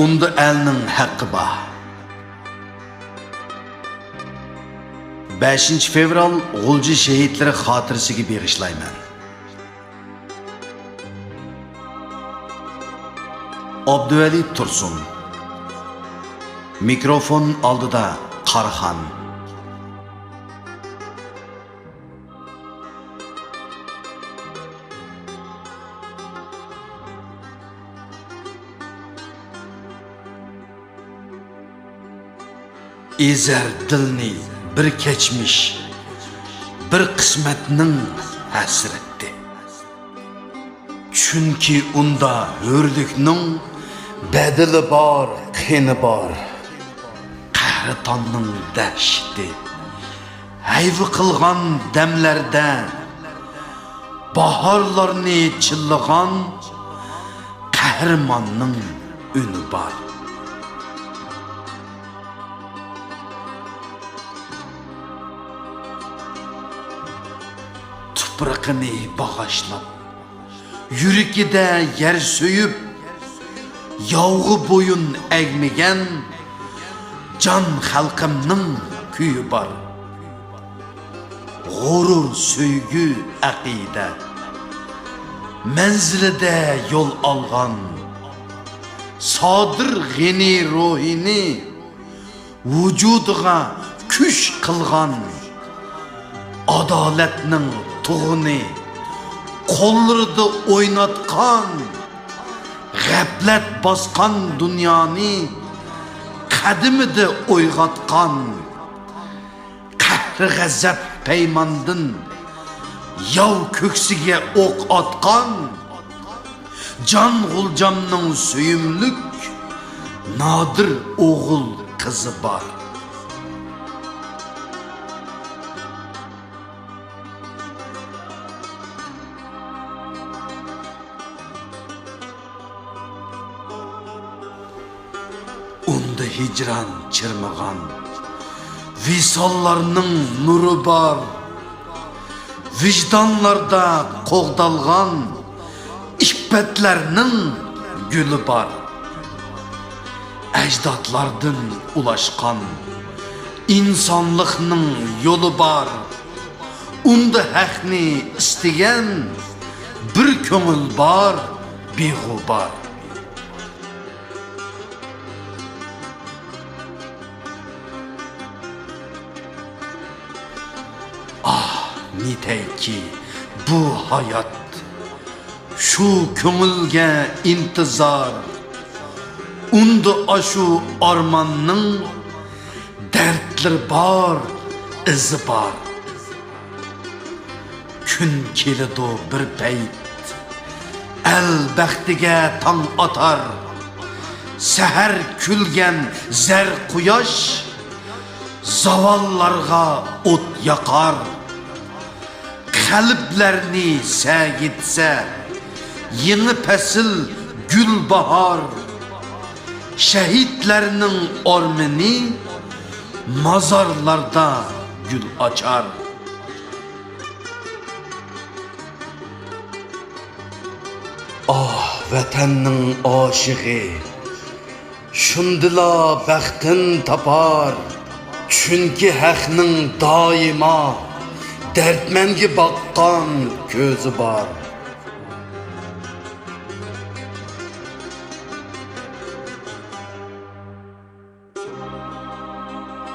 ئۇندا ئەلنىڭ ھەققى بار. بەشىنچى فېۋرال غۇلجا شېھىتلىرى خاتىرىسىگە بېغىشلايمەن. ئابدۇۋەلى تۇرسۇن. مىكروفون ئالدىدا قاراخان. ئېزەر دىلنى بىر كەچمىش، بىر قىسمەتنىڭ ھەسرىتى. چۈنكى ئۇندا ھۆرلۈكنىڭ بەدىلى بار، قېنى بار. قەھرىتاننىڭ دەھشىتى. ھەيۋە قىلغان دەملەردە باھارلارنى چىللىغان قەھرىماننىڭ ئۈنى بار. تۇپرىقىنى باغاشلاپ، يۈرىكىدە يەر سۆيۈپ، ياۋغا بويۇن ئەگمىگەن جان خەلقىمنىڭ كۈيى بار. غۇرۇر، سۆيگۈ، ئەقىدە مەنزىلىدە يول ئالغان سادىر غېنى روھىنى ۋۇجۇدىغا كۈچ قىلغان، ئادالەتنىڭ تۇغىنى قوللىرىدا ئويناتقان، غەپلەت باسقان دۇنيانى قەدىمىدە ئويغاتقان، قەھرى-غەزەپ پەيماندىن ياۋ كۆكسىگە ئوق ئاتقان، جان غۇلجامنىڭ سۆيۈملۈك نادىر ئوغۇل قىزى بار. ئۇندا ھىجران چىرمىغان، ۋىساللارنىڭ نۇرى بار. ۋىجدانلاردا قوغدالغان ئىپپەتلەرنىڭ گۈلى بار. ئەجدادلاردىن ئۇلاشقان ئىنسانلىقنىڭ يولى بار. ئۇندا ھەقنى ئىستىگەن بىر كۆڭۈل بار، بىغۇبار. ئاھ، نېتەيكى بۇ ھايات، شۇ كۆڭۈلگە ئىنتىزار. ئۇندا ئاشۇ ئارماننىڭ دەردلىرى بار، ئىزى بار. كۈن كېلىدۇ بىر پەيت، ئەل بەختىگە تاڭ ئاتار. سەھەر كۈلگەن زەر قۇياش زاۋاللارغا ئوت ياقار. قەلبلەرنى سەگىتسە يېڭى پەسىل، گۈل باھار. شەھىدلەرنىڭ ئارمىنى مازارلاردا گۈل ئاچار. ئاھ، ۋەتەننىڭ ئاشىقى، شۇندىلا بەختىن تاپار. چۈنكى ھەقنىڭ دائىما دەردمەنگە باققان كۆزى بار.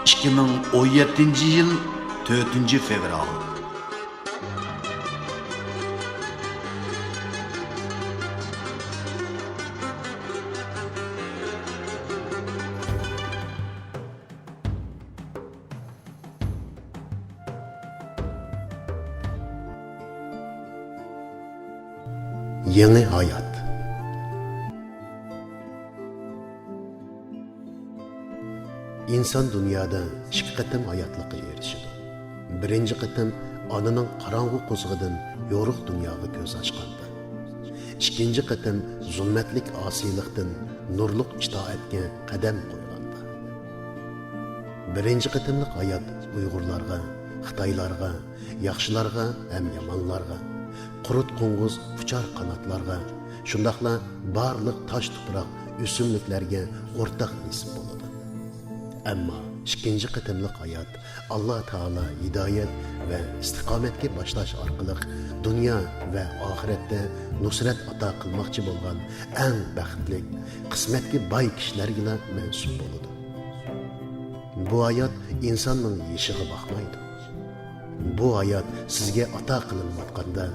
ئىككى مىڭ ئون يەتتىنچى يىل تۆتىنچى فېۋرال. يېڭى ھايات. ئىنسان دۇنيادا ئىككى قېتىم ھاياتلىققا ئېرىشىدۇ. بىرىنچى قېتىم ئانىنىڭ قاراڭغۇ قورسىقىدىن يورۇق دۇنياغا كۆز ئاچقاندا. ئىككىنچى قېتىم زۇلمەتلىك ئاسىيلىقتىن نۇرلۇق ئىتائەتكە قەدەم قويغاندا. بىرىنچى قېتىملىق ھايات ئۇيغۇرلارغا، خىتايلارغا، ياخشىلارغا ھەم يامانلارغا، قۇرت قوڭغۇز ئۇچار قاناتلارغا، شۇنداقلا بارلىق تاش-تۇپراق، ئۆسۈملۈكلەرگە ئورتاق نېسىپ بولىدۇ. ئەمما ئىككىنچى قېتىملىق ھايات ئاللا تائالا ھىدايەت ۋە ئىستىقامەتكە باشلاش ئارقىلىق دۇنيا ۋە ئاخىرەتتە نۇسرەت ئاتا قىلماقچى بولغان ئەڭ بەختلىك، قىسمەتكە باي كىشىلەرگىلا مەنسۇپ بولىدۇ. بۇ ھايات ئىنساننىڭ يېشىغا باقمايدۇ. بۇ ھايات سىزگە ئاتا قىلىنىۋاتقاندا،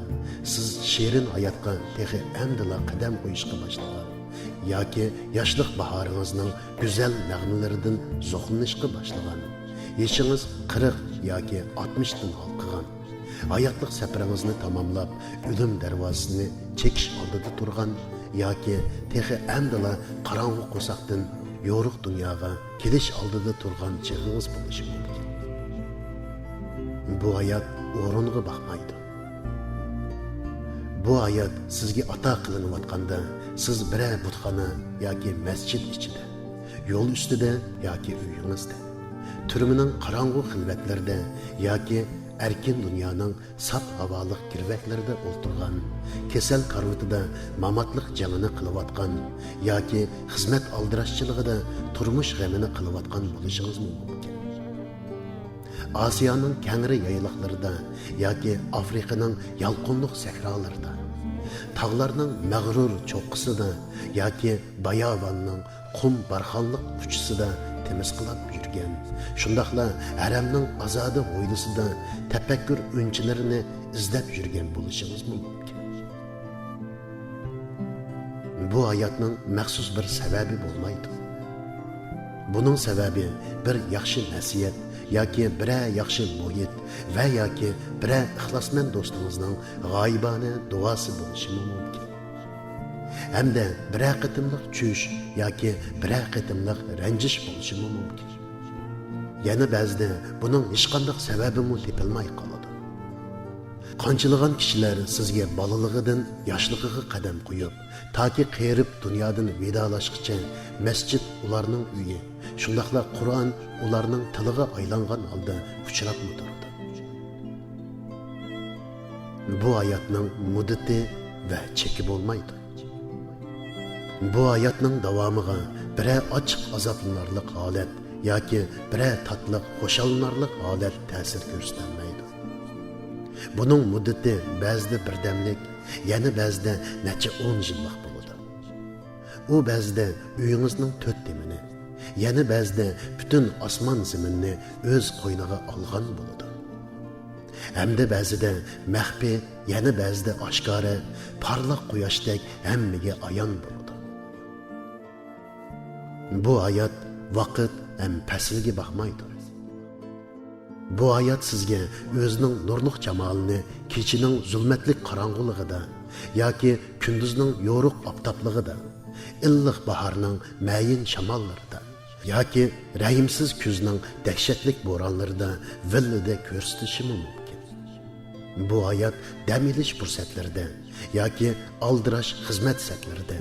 سىز شېرىن ھاياتقا تېخى ئەمدىلا قەدەم قويۇشقا باشلىغان ياكى ياشلىق باھارىڭىزنىڭ گۈزەل نەغمىلىرىدىن زوقلىنىشقا باشلىغان، يېشىڭىز قىرىق ياكى ئاتمىشتىن ھالقىغان، ھاياتلىق سەپىرىڭىزنى تاماملاپ، ئۆلۈم دەرۋازىسىنى چېكىش ئالدىدا تۇرغان ياكى تېخى ئەمدىلا قاراڭغۇ قورساقتىن يورۇق دۇنياغا كېلىش ئالدىدا تۇرغان چېغىڭىز بولۇشى مۇمكىن. بۇ ھايات ئورۇنغا باقمايدۇ. بۇ ھايات سىزگە ئاتا قىلىنىۋاتقاندا، سىز بىرەر بۇتخانا ياكى مەسچىت ئىچىدە، يول ئۈستىدە ياكى ئۆيىڭىزدە، تۈرمىنىڭ قاراڭغۇ خىلۋەتلىرىدە ياكى ئەركىن دۇنيانىڭ ساپ ھاۋالىق گىرۋەكلىرىدە ئولتۇرغان، كېسەل كارىۋىتىدا ماماتلىق جېڭىنى قىلىۋاتقان ياكى خىزمەت ئالدىراشچىلىقىدا تۇرمۇش غېمىنى قىلىۋاتقان بولۇشىڭىزمۇ مۇمكىن. ئاسىيانىڭ كەڭرى يايلاقلىرىدا ياكى ئافرىقىنىڭ يالقۇنلۇق سەھرالىرىدا، تاغلارنىڭ مەغرۇر چوققىسىدا ياكى باياۋاننىڭ قۇم بارخانلىق ئۇچىسىدا تېمىزقىلاپ يۈرگەن، شۇنداقلا ھەرەمنىڭ ئازادە ھويلىسىدا تەپەككۇر ئۈنچىلىرىنى ئىزدەپ يۈرگەن بولۇشىڭىزمۇ مۇمكىن. بۇ ھاياتنىڭ مەخسۇس بىر سەۋەبى بولمايدۇ. بۇنىڭ سەۋەبى بىر ياخشى نەسىھەت ياكى بىرەر ياخشى مۇھىت ۋە ياكى بىرەر ئىخلاسمەن دوستىڭىزنىڭ غايىبانە دۇئاسى بولۇشىمۇ مۇمكىن. ھەمدە بىرەر قېتىملىق چۈش ياكى بىرەر قېتىملىق رەنجىش بولۇشىمۇ مۇمكىن. يەنە بەزىدە بۇنىڭ ھېچقانداق سەۋەبىمۇ تېپىلماي قالىدۇ. قانچىلىغان كىشىلەر سىزگە بالىلىقىدىن ياشلىقىغا قەدەم قويۇپ، تاكى قېرىپ دۇنيادىن ۋىدالاشقىچە مەسچىت ئۇلارنىڭ ئۆيى، شۇنداقلا قۇرئان ئۇلارنىڭ تىلىغا ئايلانغان ھالدا ئۇچراپمۇ تۇرىدۇ. بۇ ھاياتنىڭ مۇددىتى ۋە چېكى بولمايدۇ. بۇ ھاياتنىڭ داۋامىغا بىرەر ئاچچىق ئازابلىنارلىق ھالەت ياكى بىرەر تاتلىق خۇشاللىنارلىق ھالەت تەسىر كۆرسىتەلمەيدۇ. بۇنىڭ مۇددىتى بەزىدە بىردەملىك، يەنە بەزىدە نەچچە ئون يىللىق بولىدۇ. ئۇ بەزىدە ئۆيىڭىزنىڭ تۆت تېمىنى، يەنە بەزىدە پۈتۈن ئاسمان زېمىننى ئۆز قوينىغا ئالغان بولىدۇ. ھەمدە بەزىدە مەخپىي، يەنە بەزىدە ئاشكارا، پارلاق قۇياشتەك ھەممىگە ئايان بولىدۇ. بۇ ھايات ۋاقىت ھەم پەسىلگە باقمايدۇ. بۇ ھايات سىزگە ئۆزىنىڭ نۇرلۇق جامالىنى كېچىنىڭ زۇلمەتلىك قاراڭغۇلۇقىدا ياكى كۈندۈزنىڭ يورۇق ئاپتاپلىقىدا، ئىللىق باھارنىڭ مەيىن شاماللىرىدا ياكى رەھىمسىز كۈزنىڭ دەھشەتلىك بورانلىرىدا ۋىللىدە كۆرسىتىشىمۇ مۇمكىن. بۇ ھايات دەم ئېلىش پۇرسەتلىرىدە ياكى ئالدىراش خىزمەت سەپلىرىدە،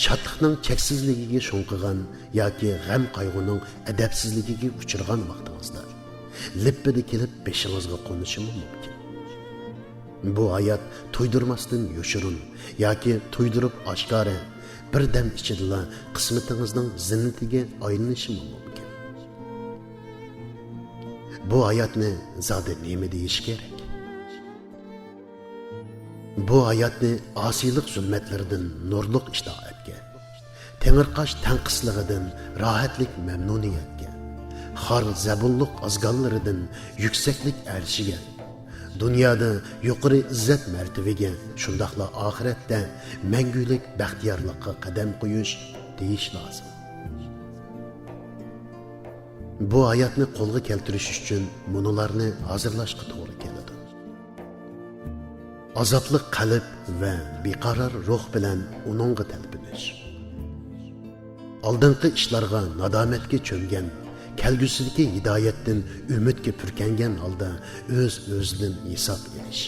شادلىقنىڭ چەكسىزلىكىگە شۇڭقىغان ياكى غەم-قايغۇنىڭ ئەدەپسىزلىكىگە ئۇچرىغان ۋاقتىڭىزدا، لىپپىدە كېلىپ بېشىڭىزغا قونۇشىمۇ مۇمكىن. بۇ ھايات تۇيدۇرماستىن يوشۇرۇن ياكى تۇيدۇرۇپ ئاشكارا، بىر دەم ئىچىدىلا قىسمىتىڭىزنىڭ زىننىتىگە ئايلىنىشىمۇ مۇمكىن. بۇ ھاياتنى زادى نېمە دېيىش كېرەك؟ بۇ ھاياتنى ئاسىيلىق زۇلمەتلىرىدىن نۇرلۇق ئىتائەتكە، تېڭىرقاش تەڭقىسلىقىدىن راھەتلىك مەمنۇنىيەتكە، خار زەبۇنلۇق ئازگاللىرىدىن يۈكسەكلىك ئەرشىگە، دۇنيادا يۇقىرى ئىززەت مەرتىۋىگە، شۇنداقلا ئاخىرەتتە مەڭگۈلۈك بەختىيارلىققا قەدەم قويۇش دېيىش لازىم. بۇ ھاياتنى قولغا كەلتۈرۈش ئۈچۈن مۇنۇلارنى ھازىرلاشقا توغرا كېلىدۇ. ئازابلىق قەلب ۋە بىقارار روھ بىلەن ئۇنىڭغا تەلپۈنۈش. ئالدىنقى ئىشلارغا نادامەتكە چۆمگەن، كەلگۈسىدىكى ھىدايەتتىن ئۈمىدكە پۈركەنگەن ھالدا ئۆز-ئۆزىدىن ھېساب ئېلىش.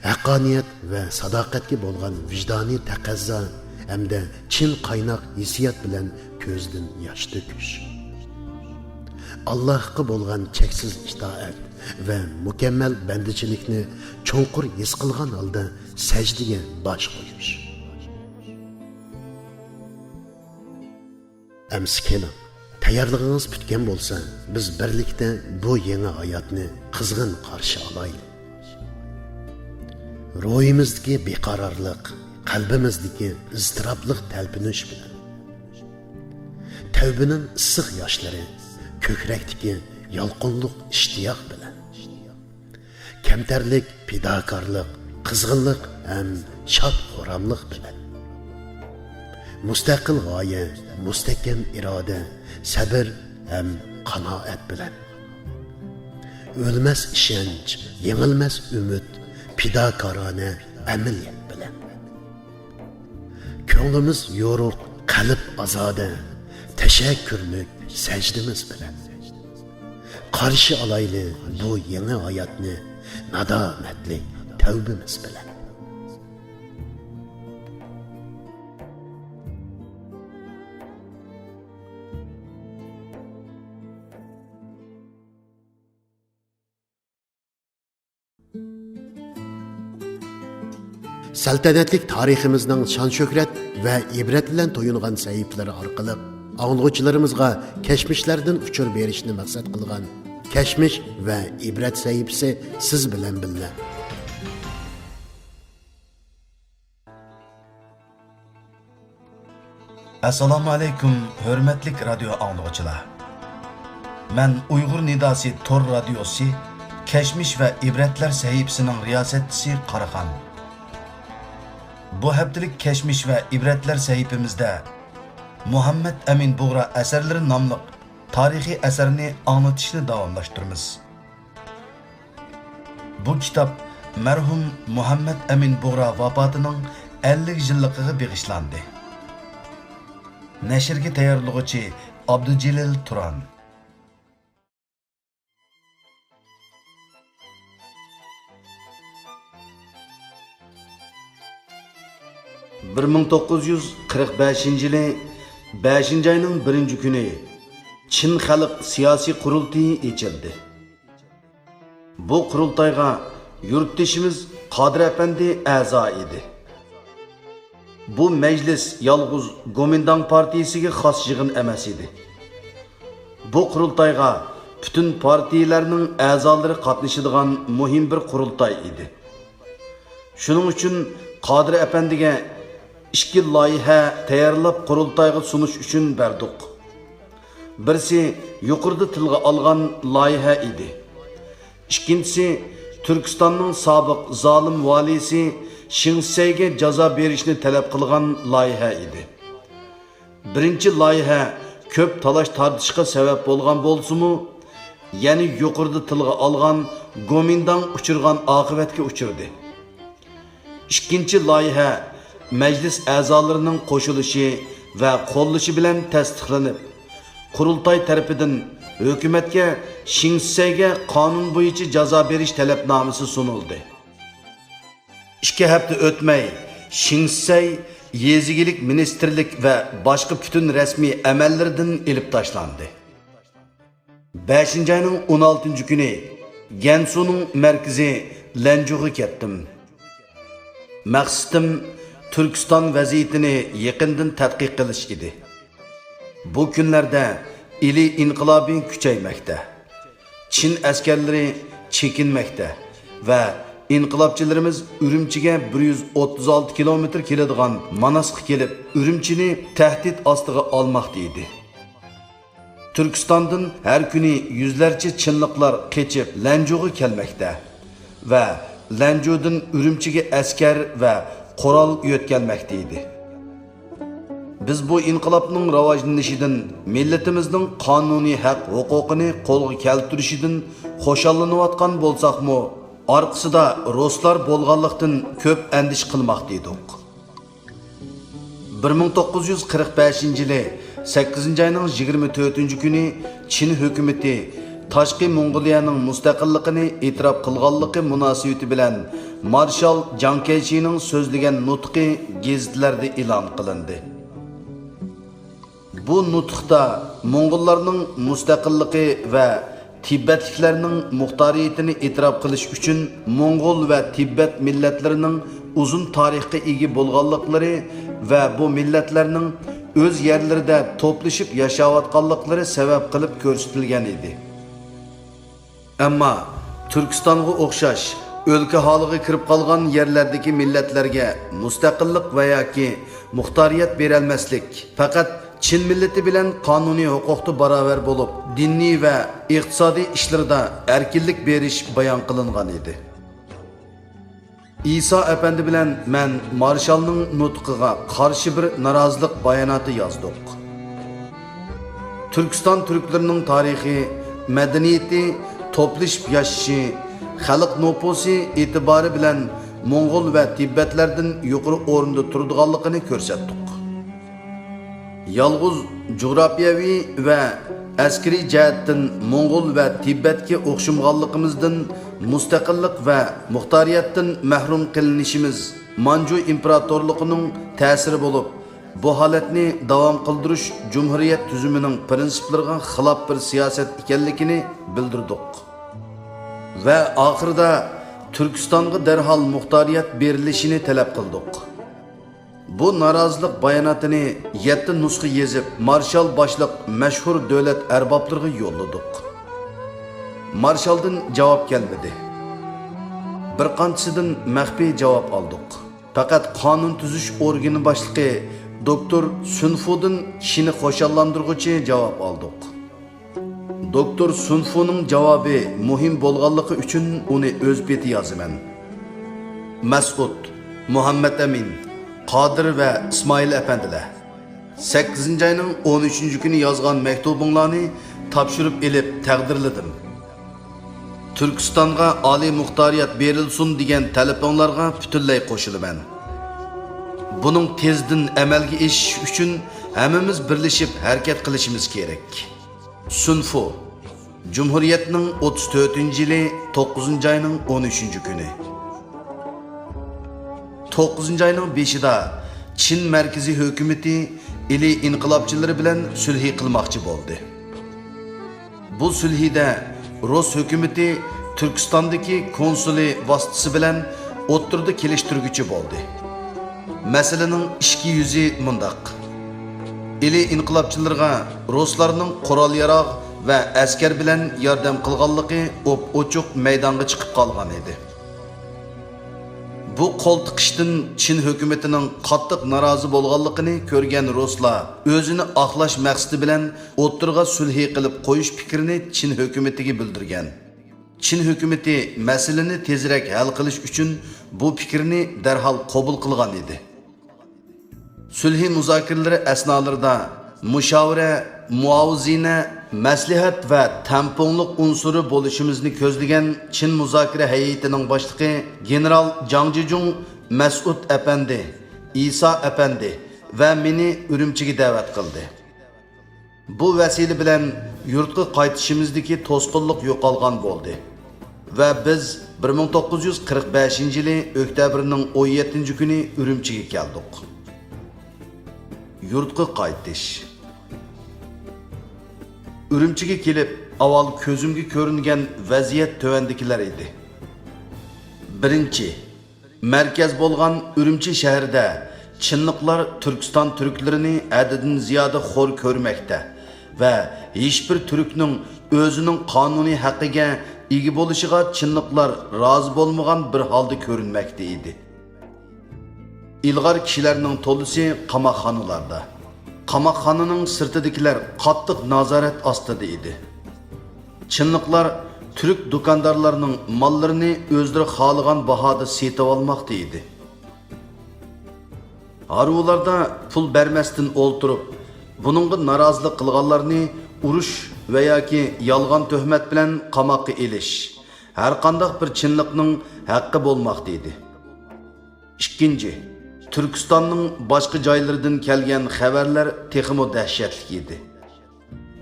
ھەققانىيەت ۋە ساداقەتكە بولغان ۋىجدانىي تەقەززا ھەمدە چىن قايناق ھېسسىيات بىلەن كۆزدىن ياش تۆكۈش. ئاللاھقا بولغان چەكسىز ئىتائەت ۋە مۇكەممەل بەندىچىلىكنى چوڭقۇر ھېس قىلغان ھالدا سەجدىگە باش قويۇش. ئەمسە كېلىڭ، تەييارلىقىڭىز پۈتكەن بولسا، بىز بىرلىكتە بۇ يېڭى ھاياتنى قىزغىن قارشى ئالايلى. روھىمىزدىكى بىقارارلىق، قەلبىمىزدىكى ئىزتىراپلىق تەلپۈنۈش بىلەن، تەۋبىنىڭ ئىسسىق ياشلىرى، كۆكرەكتىكى يالقۇنلۇق ئىشتىياق بىلەن، كەمتەرلىك، پىداكارلىق، قىزغىنلىق ھەم شاد-خۇراملىق بىلەن، مۇستەقىل غايە، مۇستەھكەم ئىرادە، سەبىر ھەم قانائەت بىلەن، ئۆلمەس ئىشەنچ، يېڭىلمەس ئۈمىد، پىداكارانە ئەمەلىيەت بىلەن، كۆڭلىمىز يورۇق، قەلب ئازادە، تەشەككۈرلۈك سەجدىمىز بىلەن، قارشى ئالايلى بۇ يېڭى ھاياتنى نادامەتلىك تەۋبىمىز بىلەن. سەلتەنەتلىك تارىخىمىزنىڭ شان-شۆھرەت ۋە ئىبرەت بىلەن تويۇنغان سەھىپىلىرى ئارقىلىق ئاڭلىغۇچىلىرىمىزغا كەچمىشلەردىن ئۇچۇر بېرىشنى مەقسەت قىلغان كەچمىش ۋە ئىبرەت سەھىپىسى سىز بىلەن بىللە. ئەسسالامۇ ئەلەيكۇم، ھۆرمەتلىك رادىيو ئاڭلىغۇچىلار. مەن ئۇيغۇر نىداسى تور رادىيوسى كەچمىش ۋە ئىبرەتلەر سەھىپىسىنىڭ رىياسەتچىسى قاراخان. بۇ ھەپتىلىك كەچمىش ۋە ئىبرەتلەر سەھىپىمىزدە مۇھەممەد ئەمىن بۇغرا ئەسەرلىرى ناملىق تارىخىي ئەسەرنى ئاڭلىتىشنى داۋاملاشتۇرىمىز. بۇ كىتاب مەرھۇم مۇھەممەد ئەمىن بۇغرا ۋاپاتىنىڭ ئەللىك يىللىقىغا بېغىشلاندى. نەشرگە تەييارلىغۇچى ئابدۇجېلىل تۇران. بىر مىڭ توققۇز يۈز قىرىق بەشىنچى يىلى بەشىنچى ئاينىڭ بىرىنچى كۈنى چىن خەلق سىياسىي قۇرۇلتىيى ئېچىلدى. بۇ قۇرۇلتايغا يۇرتدىشىمىز قادىر ئەپەندى ئەزا ئىدى. بۇ مەجلىس يالغۇز گومىنداڭ پارتىيىسىگە خاس يىغىن ئەمەس ئىدى. بۇ قۇرۇلتايغا پۈتۈن پارتىيىلەرنىڭ ئەزالىرى قاتنىشىدىغان مۇھىم بىر قۇرۇلتاي ئىدى. شۇنىڭ ئۈچۈن قادىر ئەپەندىگە ئىككى لايىھە تەييارلاپ قۇرۇلتايغا سۇنۇش ئۈچۈن بەردۇق. بىرسى يۇقىرىدا تىلغا ئالغان لايىھە ئىدى. ئىككىنچىسى تۈركىستاننىڭ سابىق زالىم ۋالىيسى شېڭ شىسەيگە جازا بېرىشنى تەلەپ قىلغان لايىھە ئىدى. بىرىنچى لايىھە كۆپ تالاش-تارتىشقا سەۋەب بولغان بولسىمۇ، يەنە يۇقىرىدا تىلغا ئالغان گومىنداڭ ئۇچرىغان ئاقىۋەتكە ئۇچرىدى. ئىككىنچى لايىھە مەجلىس ئەزالىرىنىڭ قوشۇلۇشى ۋە قوللىشى بىلەن تەستىقلىنىپ، قۇرۇلتاي تەرىپىدىن ھۆكۈمەتكە شېڭ شىسەيگە قانۇن بويىچە جازا بېرىش تەلەپنامىسى سۇنۇلدى. ئىككى ھەپتە ئۆتمەي، شېڭ شىسەي يېزا ئىگىلىك مىنىستىرلىك ۋە باشقا پۈتۈن رەسمىي ئەمەللىرىدىن ئېلىپ تاشلاندى. بەشىنچى ئاينىڭ ئون ئالتىنچى كۈنى گەنسۇنىڭ مەركىزى لەنجۇغا كەتتىم. مەقسىتىم تۈركىستان ۋەزىيىتىنى يېقىندىن تەتقىق قىلىش ئىدى. بۇ كۈنلەردە ئىلى ئىنقىلابى كۈچەيمەكتە. چىن ئەسكەرلىرى چېكىنمەكتە ۋە ئىنقىلابچىلىرىمىز ئۈرۈمچىگە بىر يۈز ئوتتۇز ئالتە كىلومېتىر كېلىدىغان ماناسقا كېلىپ، ئۈرۈمچىنى تەھدىت ئاستىغا ئالماقتا ئىدى. تۈركىستاندىن ھەر كۈنى يۈزلەرچە چىنلىقلار قېچىپ لەنجۇغا كەلمەكتە ۋە لەنجۇدىن ئۈرۈمچىگە ئەسكەر ۋە قورال يۆتكەلمەكتە ئىدى. بىز بۇ ئىنقىلابنىڭ راۋاجلىنىشىدىن، مىللىتىمىزنىڭ قانۇنىي ھەق-ھوقۇقىنى قولغا كەلتۈرۈشىدىن خۇشاللىنىۋاتقان بولساقمۇ، ئارقىسىدا رۇسلار بولغانلىقتىن كۆپ ئەندىشە قىلماقتا ئىدۇق. بىر مىڭ توققۇز يۈز قىرىق بەشىنچى يىلى سەككىزىنچى ئاينىڭ يىگىرمە تۆتىنچى كۈنى چىن ھۆكۈمىتى تاشقى موڭغۇلىيەنىڭ مۇستەقىللىقىنى ئېتىراپ قىلغانلىقى مۇناسىۋىتى بىلەن مارشال جاڭ كەيشىنىڭ سۆزلىگەن نۇتقى گېزىتلەردە ئېلان قىلىندى. بۇ نۇتۇقتا موڭغۇللارنىڭ مۇستەقىللىقى ۋە تىبەتلىكلەرنىڭ مۇختارىيىتىنى ئېتىراپ قىلىش ئۈچۈن موڭغۇل ۋە تىبەت مىللەتلىرىنىڭ ئۇزۇن تارىخقا ئىگە بولغانلىقلىرى ۋە بۇ مىللەتلەرنىڭ ئۆز يەرلىرىدە توپلىشىپ ياشاۋاتقانلىقلىرى سەۋەب قىلىپ كۆرسىتىلگەن ئىدى. ئەمما تۈركىستانغا ئوخشاش ئۆلكە ھالىغا كىرىپ قالغان يەرلەردىكى مىللەتلەرگە مۇستەقىللىق ۋە ياكى مۇختارىيەت بېرەلمەسلىك، پەقەت چىن مىللىتى بىلەن قانۇنىي ھوقۇقتا باراۋەر بولۇپ، دىنىي ۋە ئىقتىسادىي ئىشلىرىدا ئەركىنلىك بېرىش بايان قىلىنغان ئىدى. ئىسا ئەپەندى بىلەن مەن مارشالنىڭ نۇتقىغا قارشى بىر نارازىلىق باياناتى يازدۇق. تۈركىستان تۈركلىرىنىڭ تارىخى، مەدەنىيىتى، توپلىشىپ ياشىشى، خەلق نوپۇسى ئېتىبارى بىلەن موڭغۇل ۋە تىبەتلەردىن يۇقىرى ئورۇندا تۇرىدىغانلىقىنى كۆرسەتتۇق. يالغۇز جۇغراپىيەۋى ۋە ئەسكىرىي جەھەتتىن موڭغۇل ۋە تىبەتكە ئوخشىمىغانلىقىمىزدىن، مۇستەقىللىق ۋە مۇختارىيەتتىن مەھرۇم قىلىنىشىمىز مانجۇ ئىمپېراتورلۇقىنىڭ تەسىرى بولۇپ، بۇ ھالەتنى داۋام قىلدۇرۇش جۇمھۇرىيەت تۈزۈمىنىڭ پىرىنسىپلىرىغا خىلاپ بىر سىياسەت ئىكەنلىكىنى بىلدۈردۇق ۋە ئاخىرىدا تۈركىستانغا دەرھال مۇختارىيەت بېرىلىشىنى تەلەپ قىلدۇق. بۇ نارازىلىق باياناتىنى يەتتە نۇسخا يېزىپ، مارشال باشلىق مەشھۇر دۆلەت ئەربابلىرىغا يوللىدۇق. مارشالدىن جاۋاب كەلمىدى. بىر قانچىسىدىن مەخپىي جاۋاب ئالدۇق. پەقەت قانۇن تۈزۈش ئورگىنى باشلىقى دوكتور سۈنفۇدىن كىشىنى خۇشاللاندۇرغۇچى جاۋاب ئالدۇق. دوكتور سۇنفۇنىڭ جاۋابى مۇھىم بولغانلىقى ئۈچۈن ئۇنى ئۆز پېتى يازىمەن. مەسئۇد، مۇھەممەت ئەمىن، قادىر ۋە ئىسمائىل ئەپەندىلەر، سەككىزىنچى ئاينىڭ ئون ئۈچىنچى كۈنى يازغان مەكتۇبۇڭلارنى تاپشۇرۇپ ئېلىپ تەقدىرلىدىم. تۈركىستانغا ئالىي مۇختارىيەت بېرىلسۇن دېگەن تەلىپىڭلارغا پۈتۈنلەي قوشۇلىمەن. بۇنىڭ تېزدىن ئەمەلگە ئېشىشى ئۈچۈن ھەممىمىز بىرلىشىپ ھەرىكەت قىلىشىمىز كېرەك. سۇنفۇ، جۇمھۇرىيەتنىڭ ئوتتۇز تۆتىنچى يىلى، توققۇزىنچى ئاينىڭ ئون ئۈچىنچى كۈنى. توققۇزىنچى ئاينىڭ بېشىدا چىن مەركىزىي ھۆكۈمىتى ئىلى ئىنقىلابچىلىرى بىلەن سۈلھى قىلماقچى بولدى. بۇ سۈلھىدە رۇس ھۆكۈمىتى تۈركىستاندىكى كونسۇلى ۋاسىتىسى بىلەن ئوتتۇرىدا كېلىشتۈرگۈچى بولدى. مەسىلىنىڭ ئىچكى يۈزى مۇنداق. ئىلى ئىنقىلابچىلىرىغا رۇسلارنىڭ قورال-ياراغ ۋە ئەسكەر بىلەن ياردەم قىلغانلىقى ئوپئوچۇق مەيدانغا چىقىپ قالغان ئىدى. بۇ قول تىقىشتىن چىن ھۆكۈمىتىنىڭ قاتتىق نارازى بولغانلىقىنى كۆرگەن رۇسلار ئۆزىنى ئاقلاش مەقسىتى بىلەن ئوتتۇرىغا سۈلھى قىلىپ قويۇش پىكرىنى چىن ھۆكۈمىتىگە بىلدۈرگەن. چىن ھۆكۈمىتى مەسىلىنى تېزرەك ھەل قىلىش ئۈچۈن بۇ پىكىرنى دەرھال قوبۇل قىلغان ئىدى. سۈلھى مۇزاكىرىلىرى ئەسنالىرىدا مۇشاۋىرە، مۇئاۋىزىنە، مەسلىھەت ۋە تەڭپۇڭلۇق ئۇنسۇرى بولۇشىمىزنى كۆزلىگەن چىن مۇزاكىرە ھەيئىتىنىڭ باشلىقى گېنېرال جاڭ جىجۇڭ مەسئۇد ئەپەندى، ئىسا ئەپەندى ۋە مېنى ئۈرۈمچىگە دەۋەت قىلدى. بۇ ۋەسىلە بىلەن يۇرتقا قايتىشىمىزدىكى توسقۇنلۇق يوقالغان بولدى ۋە بىز بىر مىڭ توققۇز يۈز قىرىق بەشىنچى يىلى ئۆكتەبىرنىڭ ئون يەتتىنچى كۈنى ئۈرۈمچىگە كەلدۇق. يۇرتقا قايتىش. ئۈرۈمچىگە كېلىپ، ئاۋۋال كۆزۈمگە كۆرۈنگەن ۋەزىيەت تۆۋەندىكىلەر ئىدى. بىرىنچى، مەركەز بولغان ئۈرۈمچى شەھىرىدە چىنلىقلار تۈركىستان تۈركلىرىنى ھەددىدىن زىيادە خور كۆرمەكتە ۋە ھېچبىر تۈركنىڭ ئۆزىنىڭ قانۇنىي ھەققىگە ئىگە بولۇشىغا چىنلىقلار رازى بولمىغان بىر ھالدا كۆرۈنمەكتە ئىدى. ئىلغار كىشىلەرنىڭ تولىسى قاماقخانىلاردا. قاماقخانىنىڭ سىرتىدىكىلەر قاتتىق نازارەت ئاستىدا ئىدى. چىنلىقلار تۈرك دۇكاندارلارنىڭ ماللىرىنى ئۆزلىرى خالىغان باھادا سېتىۋالماقتا ئىدى. ھارۋىلاردا پۇل بەرمەستىن ئولتۇرۇپ، بۇنىڭغا نارازىلىق قىلغانلارنى ئۇرۇش ۋە ياكى يالغان تۆھمەت بىلەن قاماققا ئېلىش ھەرقانداق بىر چىنلىقنىڭ ھەققى بولماقتا ئىدى. ئىككىنچى، تۈركىستاننىڭ باشقا جايلىرىدىن كەلگەن خەۋەرلەر تېخىمۇ دەھشەتلىك ئىدى.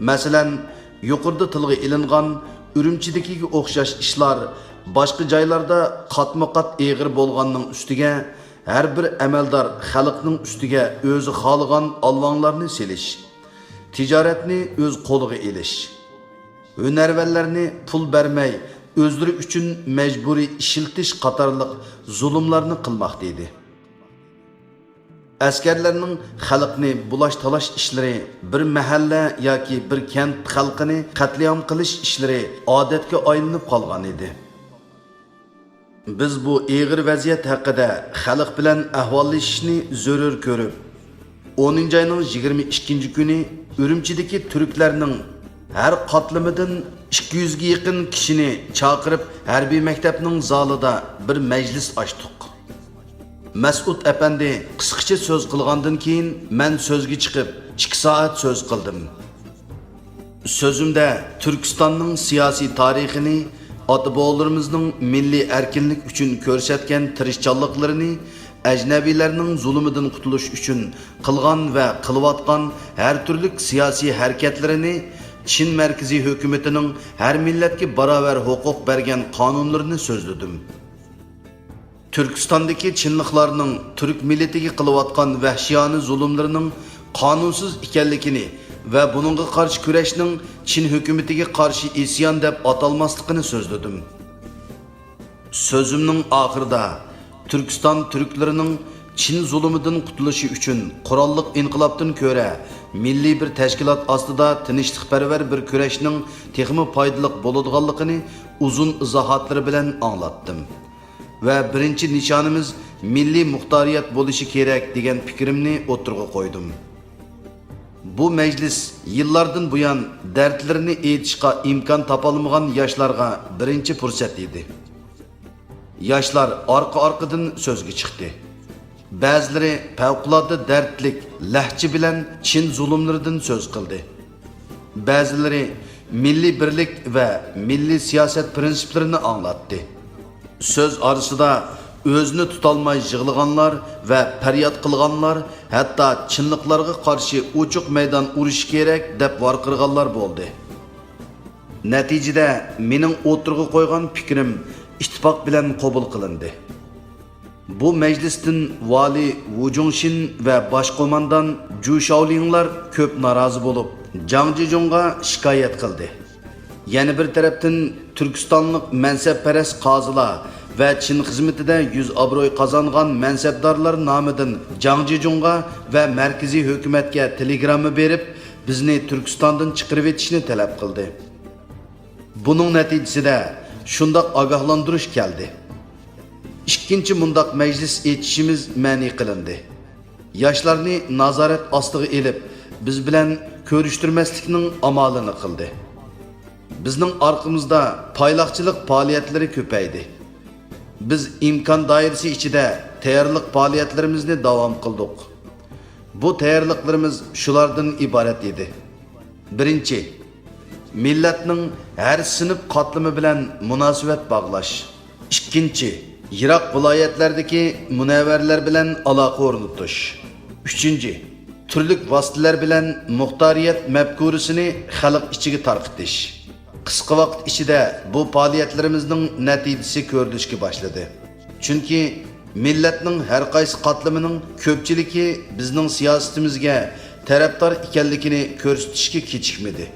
مەسىلەن، يۇقىرىدا تىلغا ئېلىنغان ئۈرۈمچىدىكىگە ئوخشاش ئىشلار باشقا جايلاردا قاتمۇ قات ئېغىر بولغاننىڭ ئۈستىگە، ھەر بىر ئەمەلدار خەلقنىڭ ئۈستىگە ئۆزى خالىغان ئالۋاڭلارنى سېلىش، تىجارەتنى ئۆز قولىغا ئېلىش، ھۈنەرۋەنلەرنى پۇل بەرمەي ئۆزلىرى ئۈچۈن مەجبۇرىي ئىشلىتىش قاتارلىق زۇلۇملارنى قىلماقتا ئىدى. ئەسكەرلەرنىڭ خەلقنى بۇلاش-تالاش ئىشلىرى بىر مەھەللە ياكى بىر كەنت خەلقىنى قەتلىئام قىلىش ئىشلىرى ئادەتكە ئايلىنىپ قالغان ئىدى. بىز بۇ ئېغىر ۋەزىيەت ھەققىدە خەلق بىلەن ئەھۋاللىشىشنى زۆرۈر كۆرۈپ، ئونىنچى ئاينىڭ يىگىرمە ئىككىنچى كۈنى ئۈرۈمچىدىكى تۈركلەرنىڭ ھەر قاتلىمىدىن ئىككى يۈزگە يېقىن كىشىنى چاقىرىپ، ھەربىي مەكتەپنىڭ زالىدا بىر مەجلىس ئاچتۇق. مەسئۇد ئەپەندى قىسقىچە سۆز قىلغاندىن كېيىن، مەن سۆزگە چىقىپ، ئىككى سائەت سۆز قىلدىم. سۆزۈمدە تۈركىستاننىڭ سىياسىي تارىخىنى، ئاتا-بوۋىلىرىمىزنىڭ مىللىي ئەركىنلىك ئۈچۈن كۆرسەتكەن تىرىشچانلىقلىرىنى، ئەجنەبىيلەرنىڭ زۇلۇمىدىن قۇتۇلۇش ئۈچۈن قىلغان ۋە قىلىۋاتقان ھەر تۈرلۈك سىياسىي ھەرىكەتلىرىنى، چىن مەركىزىي ھۆكۈمىتىنىڭ ھەر مىللەتكە باراۋەر ھوقۇق بەرگەن قانۇنلىرىنى سۆزلىدىم. تۈركىستاندىكى چىنلىقلارنىڭ تۈرك مىللىتىگە قىلىۋاتقان ۋەھشىيانە زۇلۇملىرىنىڭ قانۇنسىز ئىكەنلىكىنى ۋە بۇنىڭغا قارشى كۈرەشنىڭ چىن ھۆكۈمىتىگە قارشى ئىسيان دەپ ئاتالماسلىقىنى سۆزلىدىم. سۆزۈمنىڭ ئاخىرىدا تۈركىستان تۈركلىرىنىڭ چىن زۇلۇمىدىن قۇتۇلۇشى ئۈچۈن قوراللىق ئىنقىلابتىن كۆرە مىللىي بىر تەشكىلات ئاستىدا تىنچلىقپەرۋەر بىر كۈرەشنىڭ تېخىمۇ پايدىلىق بولىدىغانلىقىنى ئۇزۇن ئىزاھاتلىرى بىلەن ئاڭلاتتىم. ۋە بىرىنچى نىشانىمىز مىللىي مۇختارىيەت بولۇشى كېرەك دېگەن پىكرىمنى ئوتتۇرىغا قويدۇم. بۇ مەجلىس يىللاردىن بۇيان دەردلىرىنى ئېيتىشقا ئىمكان تاپالمىغان ياشلارغا بىرىنچى پۇرسەت ئىدى. ياشلار ئارقا-ئارقىدىن سۆزگە چىقتى. بەزىلىرى پەۋقۇلئاددە دەردلىك لەھجە بىلەن چىن زۇلۇملىرىدىن سۆز قىلدى. بەزىلىرى مىللىي بىرلىك ۋە مىللىي سىياسەت پىرىنسىپلىرىنى ئاڭلاتتى. سۆز ئارىسىدا ئۆزىنى تۇتالماي يىغلىغانلار ۋە پەرياد قىلغانلار، ھەتتا چىنلىقلارغا قارشى ئوچۇق مەيدان ئۇرۇشى كېرەك دەپ ۋارقىرىغانلار بولدى. نەتىجىدە مېنىڭ ئوتتۇرىغا قويغان پىكرىم ئىتتىپاق بىلەن قوبۇل قىلىندى. بۇ مەجلىستىن ۋالىي ۋۇ جۇڭشىن ۋە باش قوماندان جۇ شاۋلىڭلار كۆپ نارازى بولۇپ، جاڭ جىجۇڭغا شىكايەت قىلدى. يەنە بىر تەرەپتىن، تۈركىستانلىق مەنسەپپەرەس قازىلار ۋە چىن خىزمىتىدە يۈز ئابرۇي قازانغان مەنسەپدارلار نامىدىن جاڭ جىجۇڭغا ۋە مەركىزىي ھۆكۈمەتكە تېلېگرامما بېرىپ، بىزنى تۈركىستاندىن چىقىرىۋېتىشنى تەلەپ قىلدى. بۇنىڭ نەتىجىسىدە شۇنداق ئاگاھلاندۇرۇش كەلدى. ئىككىنچى مۇنداق مەجلىس ئېچىشىمىز مەنئى قىلىندى. ياشلارنى نازارەت ئاستىغا ئېلىپ، بىز بىلەن كۆرۈشتۈرمەسلىكنىڭ ئامالىنى قىلدى. بىزنىڭ ئارقىمىزدا پايلاقچىلىق پائالىيەتلىرى كۆپەيدى. بىز ئىمكان دائىرىسى ئىچىدە تەييارلىق پائالىيەتلىرىمىزنى داۋام قىلدۇق. بۇ تەييارلىقلىرىمىز شۇلاردىن ئىبارەت ئىدى. بىرىنچى، مىللەتنىڭ ھەر سىنىپ قاتلىمى بىلەن مۇناسىۋەت باغلاش. ئىككىنچى، يىراق ۋىلايەتلەردىكى مۇنەۋۋەرلەر بىلەن ئالاقە ئورنىتىش. ئۈچىنچى، تۈرلۈك ۋاسىتىلەر بىلەن مۇختارىيەت مەپكۇرىسىنى خەلق ئىچىگە تارقىتىش. قىسقا ۋاقىت ئىچىدە بۇ پائالىيەتلىرىمىزنىڭ نەتىجىسى كۆرۈلۈشكە باشلىدى. چۈنكى مىللەتنىڭ ھەر قايسى قاتلىمىنىڭ كۆپچىلىكى بىزنىڭ سىياسىتىمىزگە تەرەپدار ئىكەنلىكىنى كۆرسىتىشكە كېچىكمىدى.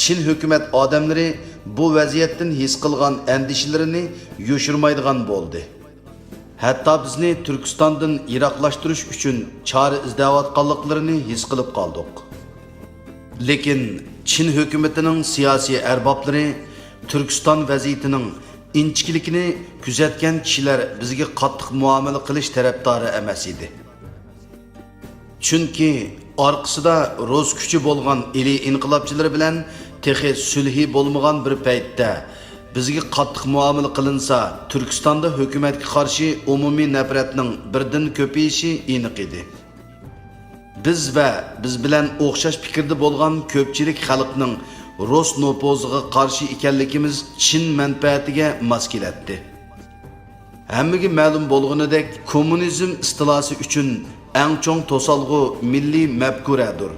چىن ھۆكۈمەت ئادەملىرى بۇ ۋەزىيەتتىن ھېس قىلغان ئەندىشىلىرىنى يوشۇرمايدىغان بولدى. ھەتتا بىزنى تۈركىستاندىن يىراقلاشتۇرۇش ئۈچۈن چارە ئىزدەۋاتقانلىقلىرىنى ھېس قىلىپ قالدۇق. لېكىن چىن ھۆكۈمىتىنىڭ سىياسىي ئەربابلىرى تۈركىستان ۋەزىيىتىنىڭ ئىنچىكىلىكىنى كۆزەتكەن كىشىلەر بىزگە قاتتىق مۇئامىلە قىلىش تەرەپدارى ئەمەس ئىدى. چۈنكى ئارقىسىدا رۇس كۈچى بولغان ئىلى ئىنقىلابچىلىرى بىلەن تېخى سۈلھى بولمىغان بىر پەيتتە، بىزگە قاتتىق مۇئامىلە قىلىنسا، تۈركىستاندا ھۆكۈمەتكە قارشى ئومۇمىي نەپرەتنىڭ بىردىن كۆپىيىشى ئېنىق ئىدى. بىز ۋە بىز بىلەن ئوخشاش پىكىردە بولغان كۆپچىلىك خەلقنىڭ رۇس نوپۇزىغا قارشى ئىكەنلىكىمىز چىن مەنپەئەتىگە ماس كېلەتتى. ھەممىگە مەلۇم بولغىنىدەك، كوممۇنىزم ئىستىلاسى ئۈچۈن ئەڭ چوڭ توسالغۇ مىللىي مەپكۇرەدۇر.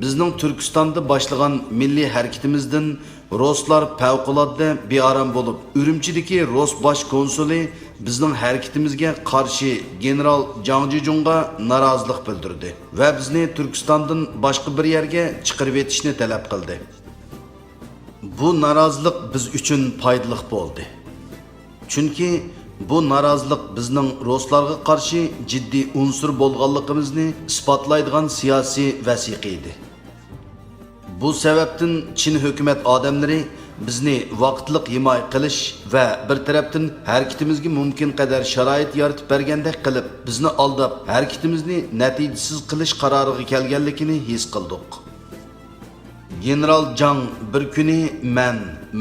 بىزنىڭ تۈركىستاندا باشلىغان مىللىي ھەرىكىتىمىزدىن رۇسلار پەۋقۇلئاددە بىئارام بولۇپ، ئۈرۈمچىدىكى رۇس باش كونسۇلى بىزنىڭ ھەرىكىتىمىزگە قارشى گېنېرال جاڭ جىجۇڭغا نارازىلىق بىلدۈردى ۋە بىزنى تۈركىستاندىن باشقا بىر يەرگە چىقىرىۋېتىشنى تەلەپ قىلدى. بۇ نارازىلىق بىز ئۈچۈن پايدىلىق بولدى. چۈنكى بۇ نارازىلىق بىزنىڭ رۇسلارغا قارشى جىددىي ئۇنسۇر بولغانلىقىمىزنى ئىسپاتلايدىغان سىياسىي ۋەسىقە ئىدى. بۇ سەۋەبتىن چىن ھۆكۈمەت ئادەملىرى بىزنى ۋاقىتلىق ھىمايە قىلىش ۋە بىر تەرەپتىن ھەرىكىتىمىزگە مۇمكىن قەدەر شارائىت يارىتىپ بەرگەندەك قىلىپ، بىزنى ئالداپ، ھەرىكىتىمىزنى نەتىجىسىز قىلىش قارارىغا كەلگەنلىكىنى ھېس قىلدۇق. گېنېرال جاڭ بىر كۈنى مەن،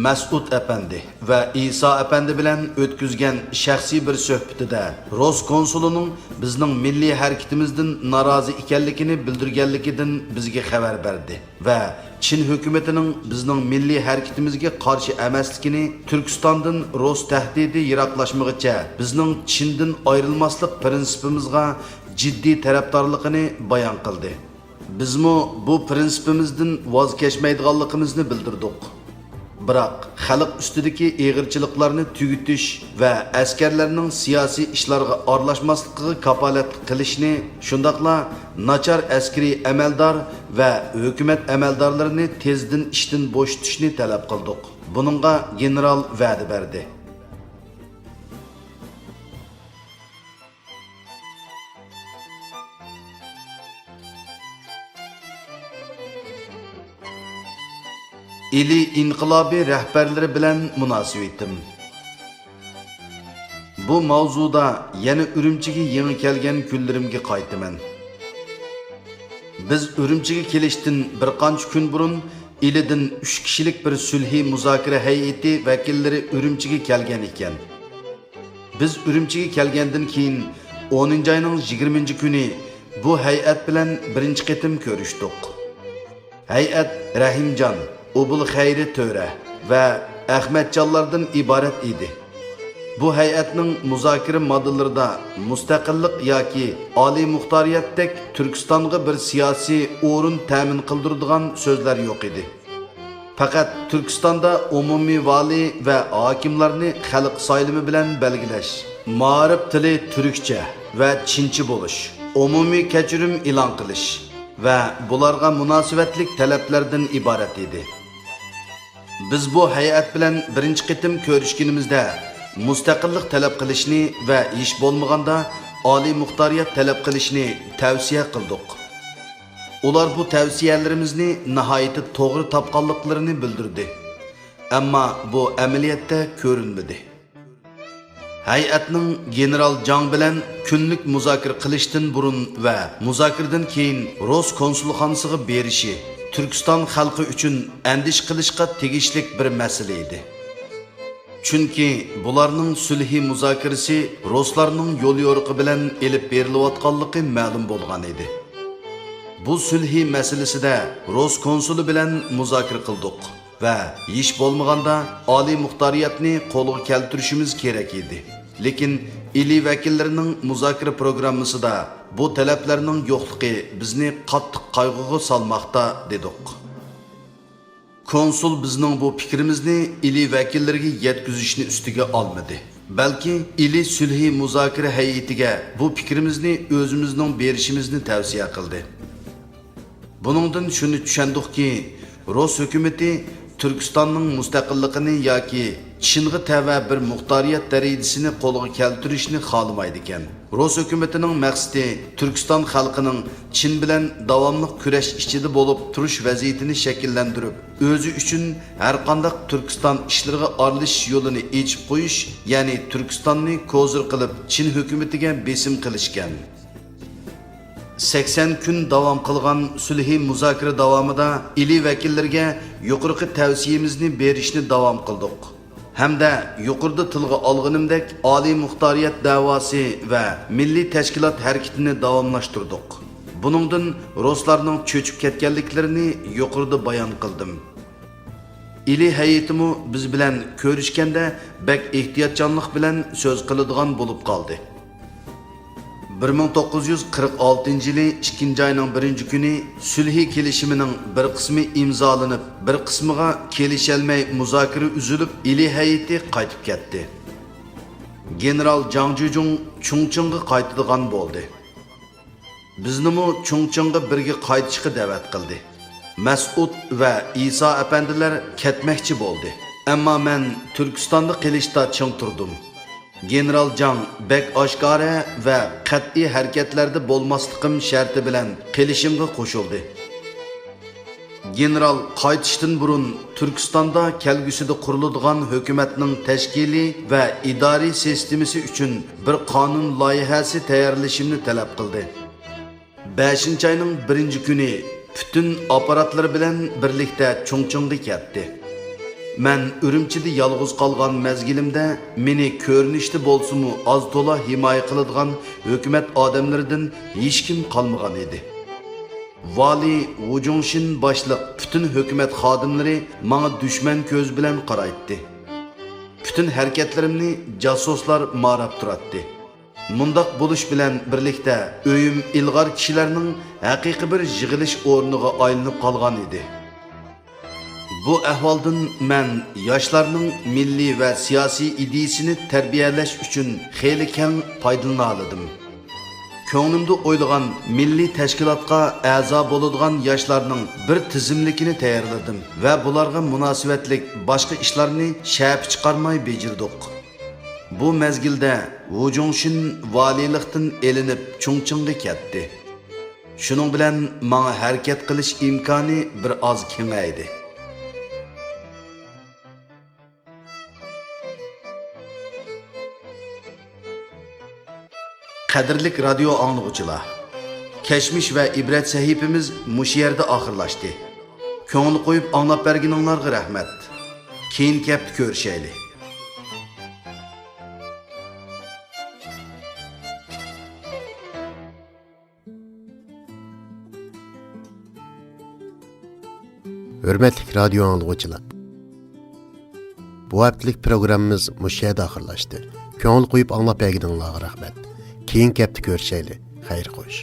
مەسئۇد ئەپەندى ۋە ئىسا ئەپەندى بىلەن ئۆتكۈزگەن شەخسىي بىر سۆھبىتىدە، رۇس كونسۇلىنىڭ بىزنىڭ مىللىي ھەرىكىتىمىزدىن نارازى ئىكەنلىكىنى بىلدۈرگەنلىكىدىن بىزگە خەۋەر بەردى ۋە چىن ھۆكۈمىتىنىڭ بىزنىڭ مىللىي ھەرىكىتىمىزگە قارشى ئەمەسلىكىنى، تۈركىستاندىن رۇس تەھدىتى يىراقلاشمىغىچە بىزنىڭ چىندىن ئايرىلماسلىق پىرىنسىپىمىزغا جىددىي تەرەپدارلىقىنى بايان قىلدى. بىزمۇ بۇ پىرىنسىپىمىزدىن ۋاز كەچمەيدىغانلىقىمىزنى بىلدۈردۇق. بىراق، خەلق ئۈستىدىكى ئېغىرچىلىقلارنى تۈگىتىش ۋە ئەسكەرلەرنىڭ سىياسىي ئىشلارغا ئارىلاشماسلىقىغا كاپالەتلىك قىلىشنى، شۇنداقلا ناچار ئەسكىرىي ئەمەلدار ۋە ھۆكۈمەت ئەمەلدارلىرىنى تېزدىن ئىشتىن بوشىتىشنى تەلەپ قىلدۇق. بۇنىڭغا گېنېرال ۋەدە بەردى. ئىلى ئىنقىلابى رەھبەرلىرى بىلەن مۇناسىۋىتىم. بۇ ماۋزۇدا يەنە ئۈرۈمچىگە يېڭى كەلگەن كۈنلىرىمگە قايتىمەن. بىز ئۈرۈمچىگە كېلىشتىن بىر قانچە كۈن بۇرۇن ئىلىدىن ئۈچ كىشىلىك بىر سۈلھىي مۇزاكىرە ھەيئىتى ۋەكىللىرى ئۈرۈمچىگە كەلگەن ئىكەن. بىز ئۈرۈمچىگە كەلگەندىن كېيىن، ئونىنچى ئاينىڭ يىگىرمىنچى كۈنى بۇ ھەيئەت بىلەن بىرىنچى قېتىم كۆرۈشتۇق. ھەيئەت رەھىمجان، ئوبۇلخەيرى تۆرە ۋە ئەخمەتجانلاردىن ئىبارەت ئىدى. بۇ ھەيئەتنىڭ مۇزاكىرە ماددىلىرىدا مۇستەقىللىق ياكى ئالىي مۇختارىيەتتەك تۈركىستانغا بىر سىياسىي ئورۇن تەمىن قىلدۇرىدىغان سۆزلەر يوق ئىدى. پەقەت تۈركىستاندا ئومۇمىي ۋالىي ۋە ھاكىملارنى خەلق سايلىمى بىلەن بەلگىلەش، مائارىپ تىلى تۈركچە ۋە چىنچە بولۇش، ئومۇمىي كەچۈرۈم ئېلان قىلىش ۋە بۇلارغا مۇناسىۋەتلىك تەلەپلەردىن ئىبارەت ئىدى. بىز بۇ ھەيئەت بىلەن بىرىنچى قېتىم كۆرۈشكىنىمىزدە، مۇستەقىللىق تەلەپ قىلىشنى ۋە ھېچ بولمىغاندا ئالىي مۇختارىيەت تەلەپ قىلىشنى تەۋسىيە قىلدۇق. ئۇلار بۇ تەۋسىيەلىرىمىزنى ناھايىتى توغرا تاپقانلىقلىرىنى بىلدۈردى. ئەمما بۇ ئەمەلىيەتتە كۆرۈنمىدى. ھەيئەتنىڭ گېنېرال جاڭ بىلەن كۈنلۈك مۇزاكىرە قىلىشتىن بۇرۇن ۋە مۇزاكىرىدىن كېيىن رۇس كونسۇلخانىسىغا بېرىشى تۈركىستان خەلقى ئۈچۈن ئەندىشە قىلىشقا تېگىشلىك بىر مەسىلە ئىدى. چۈنكى بۇلارنىڭ سۈلھى مۇزاكىرىسى رۇسلارنىڭ يوليورۇقى بىلەن ئېلىپ بېرىلىۋاتقانلىقى مەلۇم بولغان ئىدى. بۇ سۈلھى مەسىلىسىدە رۇس كونسۇلى بىلەن مۇزاكىرە قىلدۇق ۋە ھېچ بولمىغاندا ئالىي مۇختارىيەتنى قولغا كەلتۈرۈشىمىز كېرەك ئىدى. لېكىن ئىلى ۋەكىللىرىنىڭ مۇزاكىرە پروگراممىسىدا بۇ تەلەپلەرنىڭ يوقلۇقى بىزنى قاتتىق قايغۇغا سالماقتا، دېدۇق. كونسۇل بىزنىڭ بۇ پىكرىمىزنى ئىلى ۋەكىللىرىگە يەتكۈزۈشنى ئۈستىگە ئالمىدى، بەلكى ئىلى سۈلھى مۇزاكىرە ھەيئىتىگە بۇ پىكرىمىزنى ئۆزىمىزنىڭ بېرىشىمىزنى تەۋسىيە قىلدى. بۇنىڭدىن شۇنى چۈشەندۇقكى، رۇس ھۆكۈمىتى تۈركىستاننىڭ مۇستەقىللىقىنى ياكى چىنغا تەۋە بىر مۇختارىيەت دەرىجىسىنى قولغا كەلتۈرۈشنى خالىمايدىكەن. رۇس ھۆكۈمىتىنىڭ مەقسىتى تۈركىستان خەلقىنىڭ چىن بىلەن داۋاملىق كۈرەش ئىچىدە بولۇپ تۇرۇش ۋەزىيىتىنى شەكىللەندۈرۈپ، ئۆزى ئۈچۈن ھەرقانداق تۈركىستان ئىشلىرىغا ئارىلىشىش يولىنى ئېچىپ قويۇش، يەنى تۈركىستاننى كوزىر قىلىپ چىن ھۆكۈمىتىگە بېسىم قىلىشكەن. سەكسەن كۈن داۋام قىلغان سۈلھى مۇزاكىرە داۋامىدا ئىلى ۋەكىللىرىگە يۇقىرىقى تەۋسىيىمىزنى بېرىشنى داۋام قىلدۇق. ھەمدە يۇقىرىدا تىلغا ئالغىنىمدەك ئالىي مۇختارىيەت دەۋاسى ۋە مىللىي تەشكىلات ھەرىكىتىنى داۋاملاشتۇردۇق. بۇنىڭدىن رۇسلارنىڭ چۆچۈپ كەتكەنلىكلىرىنى يۇقىرىدا بايان قىلدىم. ئىلى ھەيئىتىمۇ بىز بىلەن كۆرۈشكەندە بەك ئېھتىياتچانلىق بىلەن سۆز قىلىدىغان بولۇپ قالدى. بىر مىڭ توققۇز يۈز قىرىق ئالتىنچى يىلى ئىككىنچى ئاينىڭ بىرىنچى كۈنى سۈلھى كېلىشىمىنىڭ بىر قىسمى ئىمزالىنىپ، بىر قىسمىغا كېلىشەلمەي مۇزاكىرە ئۈزۈلۈپ، ئىلى ھەيئىتى قايتىپ كەتتى. گېنېرال جاڭ جۈجۈڭ چۇڭچىڭغا قايتىدىغان بولدى. بىزنىمۇ چۇڭچىڭغا بىرگە قايتىشقا دەۋەت قىلدى. مەسئۇد ۋە ئىسا ئەپەندىلەر كەتمەكچى بولدى. ئەمما مەن تۈركىستاندا قېلىشتا چىڭ تۇردۇم. گېنېرال جاڭ بەك ئاشكارا ۋە قەتئىي ھەرىكەتلەردە بولماسلىقىم شەرتى بىلەن قېلىشىمغا قوشۇلدى. گېنېرال قايتىشتىن بۇرۇن تۈركىستاندا كەلگۈسىدە قۇرۇلىدىغان ھۆكۈمەتنىڭ تەشكىلىي ۋە ئىدارىي سىستېمىسى ئۈچۈن بىر قانۇن لايىھەسى تەييارلىشىمنى تەلەپ قىلدى. بەشىنچى ئاينىڭ بىرىنچى كۈنى پۈتۈن ئاپپاراتلىرى بىلەن بىرلىكتە چۇڭچىڭغا كەتتى. مەن ئۈرۈمچىدە يالغۇز قالغان مەزگىلىمدە مېنى كۆرۈنۈشتە بولسىمۇ ئاز-تولا ھىمايە قىلىدىغان ھۆكۈمەت ئادەملىرىدىن ھېچكىم قالمىغان ئىدى. ۋالىي ۋۇ جۇڭشىن باشلىق پۈتۈن ھۆكۈمەت خادىملىرى ماڭا دۈشمەن كۆزى بىلەن قارايتتى. پۈتۈن ھەرىكەتلىرىمنى جاسۇسلار ماراپ تۇراتتى. مۇنداق بولۇش بىلەن بىرلىكتە، ئۆيۈم ئىلغار كىشىلەرنىڭ ھەقىقىي بىر يىغىلىش ئورنىغا ئايلىنىپ قالغان ئىدى. بۇ ئەھۋالدىن مەن ياشلارنىڭ مىللىي ۋە سىياسىي ئىدىيىسىنى تەربىيەلەش ئۈچۈن خېلى كەڭ پايدىلىنالىدىم. كۆڭلۈمدە ئويلىغان مىللىي تەشكىلاتقا ئەزا بولىدىغان ياشلارنىڭ بىر تىزىملىكىنى تەييارلىدىم ۋە بۇلارغا مۇناسىۋەتلىك باشقا ئىشلارنى شەپە چىقارماي بېجىردۇق. بۇ مەزگىلدە ۋۇ جۇڭشىن ۋالىيلىقتىن ئېلىنىپ چۇڭچىڭغا كەتتى. شۇنىڭ بىلەن ماڭا ھەرىكەت قىلىش ئىمكانى بىر ئاز كېڭەيدى. قەدىرلىك رادىيو ئاڭلىغۇچىلار، كەچمىش ۋە ئىبرەت سەھىپىمىز مۇشۇ يەردە ئاخىرلاشتى. كۆڭۈل قويۇپ ئاڭلاپ بەرگىنىڭلارغا رەھمەت. كېيىنكى ھەپتە كۆرۈشەيلى. ھۆرمەتلىك رادىيو ئاڭلىغۇچىلار، بۇ ھەپتىلىك پروگراممىمىز مۇشۇ يەردە ئاخىرلاشتى. كۆڭۈل قويۇپ ئاڭلاپ بەرگىنىڭلارغا رەھمەت. كېيىنكى ھەپتە كۆرۈشەيلى. خەير خوش.